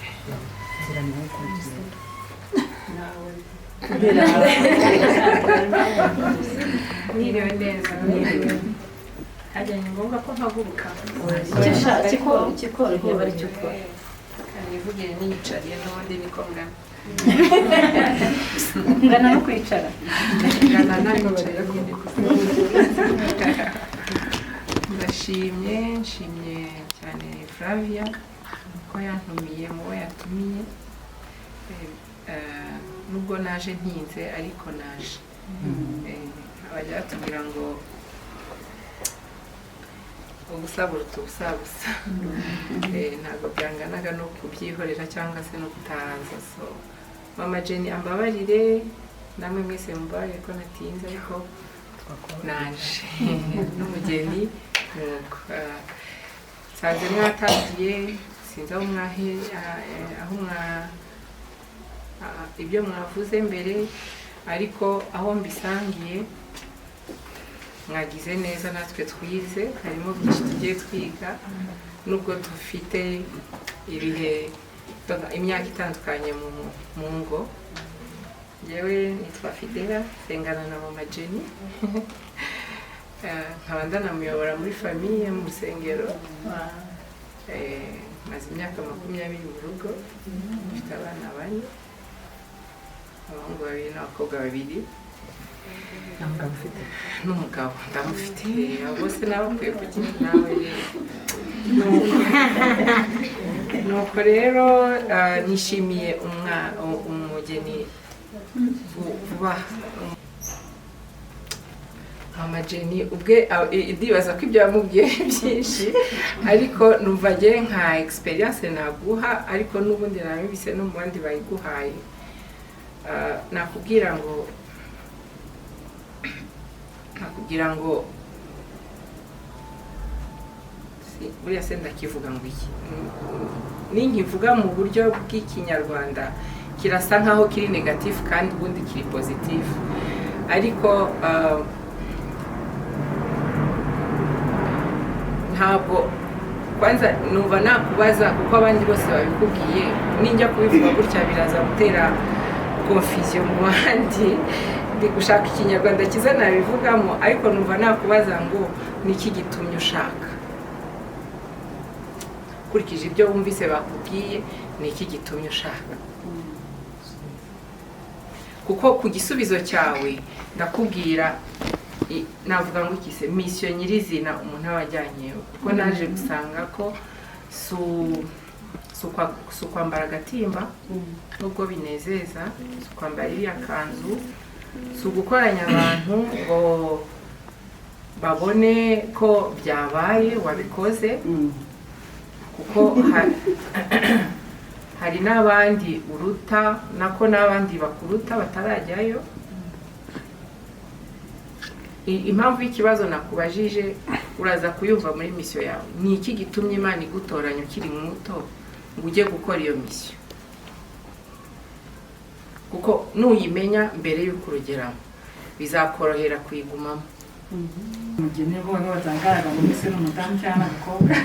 Mwiriwe neza. Hajya ni ngombwa ko mpaguruka. Kikoroheye bari cyo ukora. Nivugire niyicariye n'ubundi niko ngana. Ngana no kwicara. Ngana nanicara nyine. Ndashimye, nshimye cyane Flavia ko yantumiye mu bo yatumiye. Nubwo naje ntinze ariko naje. Abajya batubwira ngo ubusa buruta ubusabusa. Ntabwo byanganaga no kubyihorera cyangwa se no kutaza. So Mama Jenny ambabarire, namwe mwese mumbabarire ko natinze, ariko naje n'umugeni. Nuko nsanze mwatangiye, sinzi aho mwahe aho mwa ibyo mwavuze mbere, ariko aho mbisangiye mwagize neza, natwe twize, harimo byinshi tugiye twiga, nubwo dufite ibihe imyaka itandukanye mu ngo. Njyewe nitwa Fidela, nsengana na Mama Jenny, nkaba ndanamuyobora muri famiye mu rusengero. Maze imyaka 20 mu rugo, mfite abana 4, abahungu 2 n'abakobwa 2. N'umugabo ndamufite, abo bose nabakwiye kugira nawe. Nuko rero nishimiye umugeni vuba. Mama Jenny ubwe ndibaza ko ibyo yamubwiye byinshi, ariko numva nge nka experience naguha, ariko n'ubundi nabibise no mu bandi bayiguhaye. Nakubwira ngo buriya se ndakivuga ngo iki, ninkivuga mu buryo bw'Ikinyarwanda kirasa nkaho kiri négatif kandi ubundi kiri positif, ariko ntabwo kwanza numva nakubaza, kuko abandi bose babikubwiye. Ninjya kubivuga gutya biraza gutera confusion mu bandi. Ndi gushaka Ikinyarwanda cyiza nabivugamo, ariko numva nakubaza ngo ni iki gitumye ushaka? Ukurikije ibyo wumvise bakubwiye, ni iki gitumye ushaka? Kuko ku gisubizo cyawe ndakubwira navuga ngo iki se, mission nyirizina umuntu aba ajyanyeho, kuko naje gusanga ko si ukwambara agatimba nubwo binezeza, si ukwambara iriya kanzu, si ugukoranya abantu ngo babone ko byabaye wabikoze, kuko hari n'abandi uruta, nako n'abandi bakuruta batarajyayo. Impamvu y'ikibazo nakubajije uraza kuyumva muri mission yawe. Ni iki gitumye Imana igutoranya ukiri muto ngo ujye gukora iyo mission? Kuko nuyimenya mbere y'uko urugeramo bizakorohera kuyigumamo. Umugeni bo bamwe batangaraga ngo mbese ni umudamu cyangwa ni agakobwa?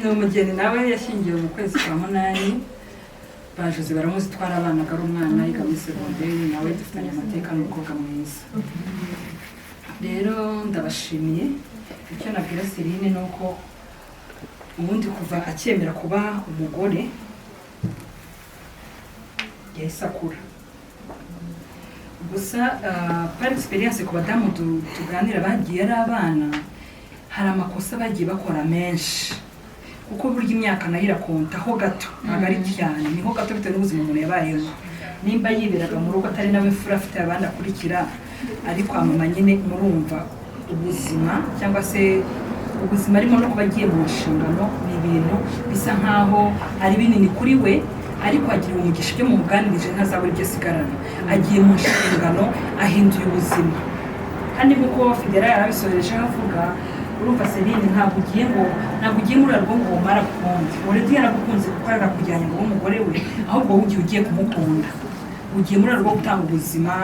Ni umugeni, nawe yashyingiwe mu kwezi kwa munani. Bajoze baramuzi, twarabanaga ari umwana, yiga muri segonderi. Nawe dufitanye amateka, n'umukobwa mwiza. Rero ndabashimiye. Icyo nabwira Celine ni uko ubundi kuva akemera kuba umugore yahise akura. Gusa par expérience, ku badamu tuganira bagiye ari abana, hari amakosa bagiye bakora menshi, kuko burya imyaka nayo irakonta ho gato, ntabwo ari cyane, niho gato, bitewe n'ubuzima umuntu yabayemo. Nimba yiberaga mu rugo atari nawe mfura, afite abandi akurikira, ari kwa mama nyine, murumva ubuzima cyangwa se ubuzima arimo no kuba agiye mu nshingano ni ibintu bisa nkaho ari binini kuri we. Ariko agira umugisha, ibyo mumuganirije ntazabura ibyo asigarana. Agiye mu nshingano, ahinduye ubuzima. Kandi nk'uko Fidela yarabisorejeho avuga, urumva Celine, ntabwo ugiye muri urwo ngo umara gukunde. Already yaragukunze, kuko yarakujyanye ngo ube umugore we. Ahubwo wowe ugiye kumukunda, ugiye muri urwo gutanga ubuzima.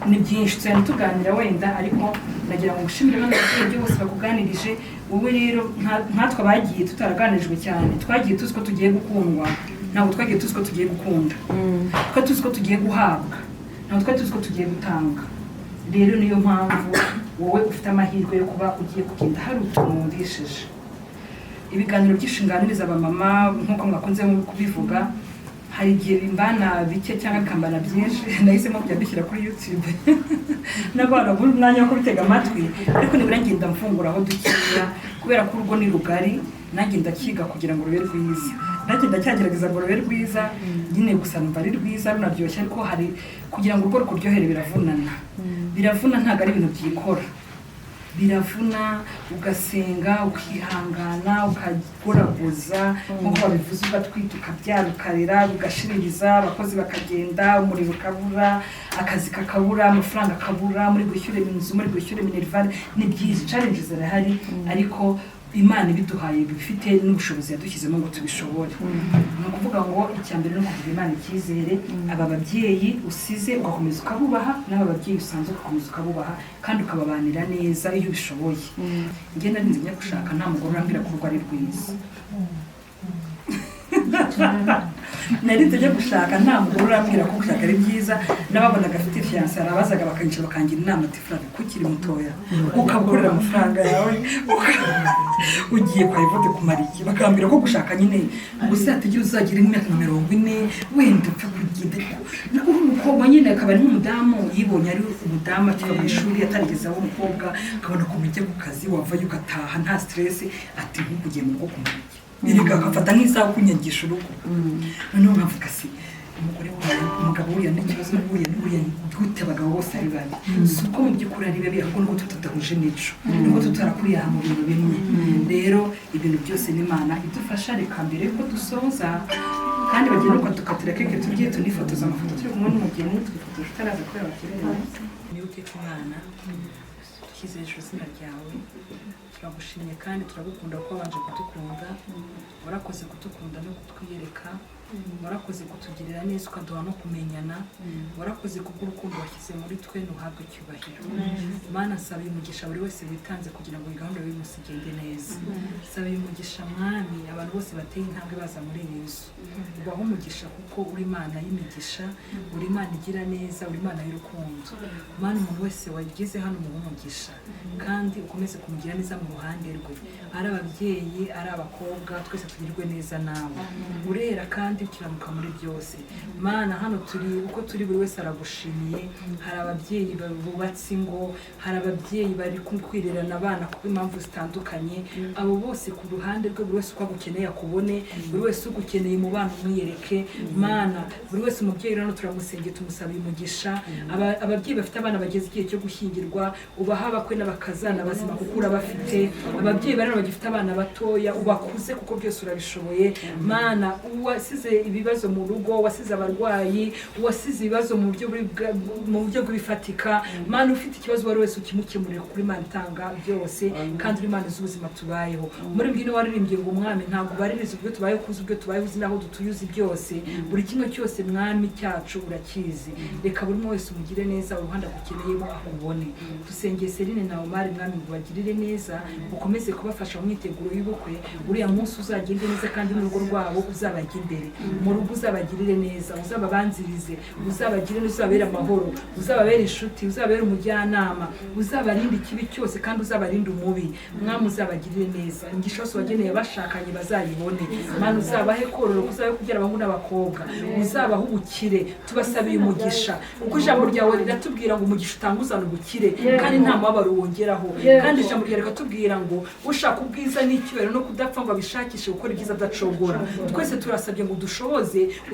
Ni byinshi tugenda tuganira wenda, ariko ndagira ngo ngushimire bano baturage bose bakuganirije. Wowe rero nkatwe abagiye tutaraganirijwe cyane, twagiye tuzi ko tugiye gukundwa, ntabwo twagiye tuzi ko tugiye gukunda. Twari tuzi ko tugiye guhabwa, ntabwo twari tuzi ko tugiye gutanga. Rero niyo mpamvu wowe ufite amahirwe yo kuba ugiye kugenda hari utuntu wumvishije. Ibiganiro by'ishinganiriza abamama, nk'uko mwakunze kubivuga, hari igihe bimbana bike cyangwa bikambana byinshi. Nahisemo kujya mbishyira kuri YouTube n'abana babura umwanya wo kubitega amatwi, ariko nibura ngenda mfunguraho dukeya, kubera ko urugo ni rugari. Nanjye ndakiga kugira ngo rube rwiza, nanjye ndacyagerageza ngo rube rwiza nyine. Gusa numva ari rwiza, runaryoshye, ariko hari kugira ngo urugo rukuryohere biravunana, biravuna, ntabwo ari ibintu byikora. Biravuna, ugasenga, ukihangana, ukagoragoza nk'uko babivuze, ugatwita, ukabyara, ukarera, ugashiririza, abakozi bakagenda, umuriro ukabura, akazi kakabura, amafaranga akabura, muri bwishyure inzu, muri bwishyure minerval. Ni byiza, challenges zirahari, ariko Imana ibiduhaye bifite n'ubushobozi yadushyizemo ngo tubishobore. Ni ukuvuga ngo icya mbere ni ukugirira Imana icyizere. Aba babyeyi usize ugakomeza ukabubaha, n'aba babyeyi usanzwe ugakomeza ukabubaha, kandi ukababanira neza iyo ubishoboye. Njye narinze njya gushaka nta mugore urambwira ko urugo ari rwiza. Nari tujya gushaka nta mugore urambwira ko gushaka ari byiza, n'ababonaga afite fiancé arabazaga bakanyicara bakangira inama ati Flavie kukiri mutoya ukabukorera amafaranga yawe ugiye kwa Evode kumara iki? Bakambwira ko gushaka nyine gusa hatagira uzagira imyaka nka 40 wenda upfe kugenda. Uri umukobwa nyine akaba ari nk'umudamu yibonye ari umudamu akiva mu ishuri atarigeze aba umukobwa, akabona ukuntu ujya ku kazi wavayo ugataha nta stress, ati nkugiye mu rugo kumara iki? Erega agafata nk'isaha kunyagisha urugo. Noneho nkavuga si umugore wawe umugabo uriya n'ikibazo uriya n'uriya gute abagabo bose ari babi? Si uko mu by'ukuri ari babi, ahubwo nuko tudahuje imico, nuko tutarakuriye aha mu bintu bimwe. Rero ibintu byose n'Imana idufasha. Reka mbere yuko dusoza kandi bagiye no kudukatira keke tugiye tunifotoza amafoto turi kumwe n'umugeni, twifotoje utaraza kubera bakerewe. Nibuke ko Imana dushyize hejuru izina ryawe, turagushimye kandi turagukunda kuko wabanje kudukunda, warakoze kudukunda no kutwiyereka, warakoze kutugirira neza ukaduha no kumenyana, warakoze kubw'urukundo washyize muri twe, ntuhabwe icyubahiro. Mana nsaba umugisha buri wese witanze kugira ngo iyi gahunda y'uyu munsi igende neza. Nsaba umugisha Mwami abantu bose bateye intambwe baza muri iyi nzu, ubahe umugisha kuko uri Imana y'imigisha, uri Imana igira neza, uri Imana y'urukundo. Mana umuntu wese wageze hano umuhe umugisha kandi ukomeze kumugira neza mu ruhande rwe, ari ababyeyi ari abakobwa twese tugirwe neza nawe. Urera kandi ukiranuka muri byose. Mana hano turi uko turi buri wese aragushimiye. Hari ababyeyi bubatse ingo, hari ababyeyi bari kwirerana abana ku impamvu zitandukanye, abo bose ku ruhande rwe buri wese uko agukeneye akubone, buri wese ugukeneye mu bana umwiyereke. Mana buri wese umubyeyi hano turamusengeye tumusabiye umugisha. Ababyeyi bafite abana bageze igihe cyo gushyingirwa ubaha abakwe n'abakazana bazima kuko urabafite. Ababyeyi bari bagifite abana batoya ubakuze kuko byose urabishoboye. Mana uwasize ibibazo mu rugo, wasize abarwayi, wasize ibibazo mu buryo bw'ibifatika, Mana ufite ikibazo wari wese ukimukemurira kuri Imana itanga byose kandi uri Imana z'ubuzima tubayeho. Muri bwino waririmbye ngo Umwami ntabwo baririza ubwo tubayeho kuzi ubwo tubayeho uzi naho dutuye uzi byose, buri kimwe cyose Mwami cyacu urakizi. Reka buri umwe wese umugire neza uruhande agukeneyemo akubone. Dusengeye Celine na Omar Mwami ngo bagirire neza, ukomeze kubafasha mu myiteguro y'ubukwe, uriya munsi uzagende neza kandi n'urugo rwabo uzabajya imbere, mu rugo uzabagirire neza, uzababanzirize, uzabagire neza, uzababere amahoro, uzababere inshuti, uzababere umujyanama, uzabarinde ikibi cyose kandi uzabarinde umubi. Mwami uzabagirire neza, ingisho yose wageneye abashakanye bazayibone. Mana uzabahe kororoka, uzabahe kubyara abahungu n'abakobwa, uzabahe ubukire. Tubasabiye umugisha kuko ijambo ryawe riratubwira ngo umugisha utanga uzana ubukire kandi nta mubabaro wongeraho, kandi ijambo ryawe rikatubwira ngo ushaka ubwiza n'icyubahiro no kudapfa ngo abishakishe gukora ibyiza adacogora. Twese turasabye ngo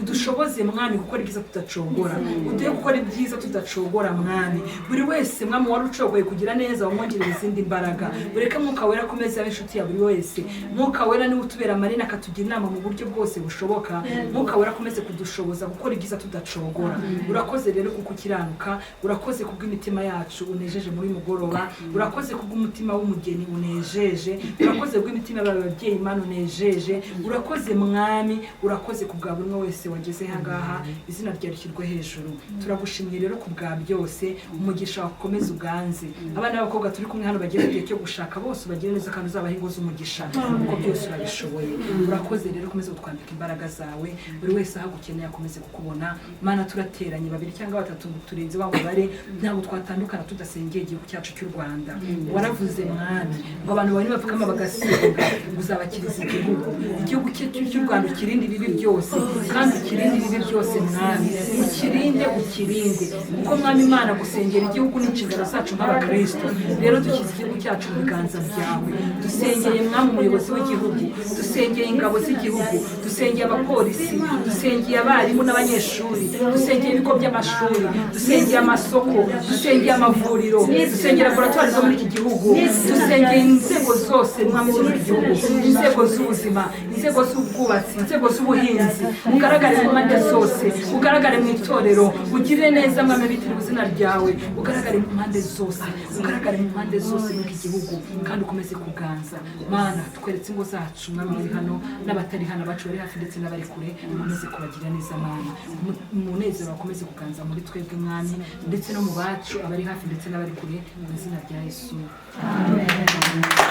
udushoboze Mwami gukora ibyiza tudacogora, uduhe gukora ibyiza tudacogora Mwami. Buri wese Mwami wari ucogoye kugira neza wamwongerera izindi mbaraga, ureke Mwuka Wera akomeze abe inshuti ya buri wese. Mwuka Wera niwe utubera amarina akatugira inama mu buryo bwose bushoboka. Mwuka Wera akomeze kudushoboza gukora ibyiza tudacogora. Urakoze rero kuko ukiranuka, urakoze kubw'imitima yacu unejeje muri mugoroba, urakoze kubw'umutima w'umugeni unejeje, urakoze kubw'imitima y'ababyeyi Imana unejeje, urakoze Mwami, urakoze kubwa buri umwe wese wageze ahangaha, izina ryawe rishyirwe hejuru. Turagushimiye rero kubwa byose, umugisha wakomeza uganze. Abana b'abakobwa turi kumwe hano bageze igihe cyo gushaka bose ubagire neza kandi uzabahe ingo z'umugisha kuko byose urabishoboye. Urakoze rero ukomeze kutwambika imbaraga zawe, buri wese aho agukeneye akomeze kukubona. Mana turateranye babiri cyangwa batatu turenze wa mubare, ntabwo twatandukana tudasengeye igihugu cyacu cy'u Rwanda. Waravuze Mwami ngo abantu bari bapfukama bagasenga uzabakiriza igihugu, igihugu cy'u Rwanda ukirinde ibibi byose kandi ukirinde ibibi byose Mwami, ukirinde ukirinde kuko Mwami Imana gusengera igihugu ni inshingano zacu nk'abakristo. Rero dushyize igihugu cyacu mu biganza byawe, dusengeye Mwami umuyobozi w'igihugu, dusengeye ingabo z'igihugu, dusengeye abapolisi, dusengeye abarimu n'abanyeshuri, dusengeye ibigo by'amashuri, dusengeye amasoko, dusengeye amavuriro, dusengeye laboratwari zo muri iki gihugu, dusengeye inzego zose Mwami zo muri iki gihugu, inzego z'ubuzima, inzego z'ubwubatsi, inzego z'ubuhinzi, ugaragare mu mpande zose, ugaragare mu itorero, ugirire neza Mwami bitiriwe izina ryawe, ugaragare mu mpande zose, ugaragare mu mpande zose muri iki gihugu kandi ukomeze kuganza. Mana tweretse ingo zacu Mwami bari hano n'abatari hano, abacu bari hafi ndetse n'abari kure, ukomeze kubagira neza Mana, umunezero wakomeze kuganza muri twebwe Mwami ndetse no mu bacu abari hafi ndetse n'abari kure, mu izina rya Yesu. Amen.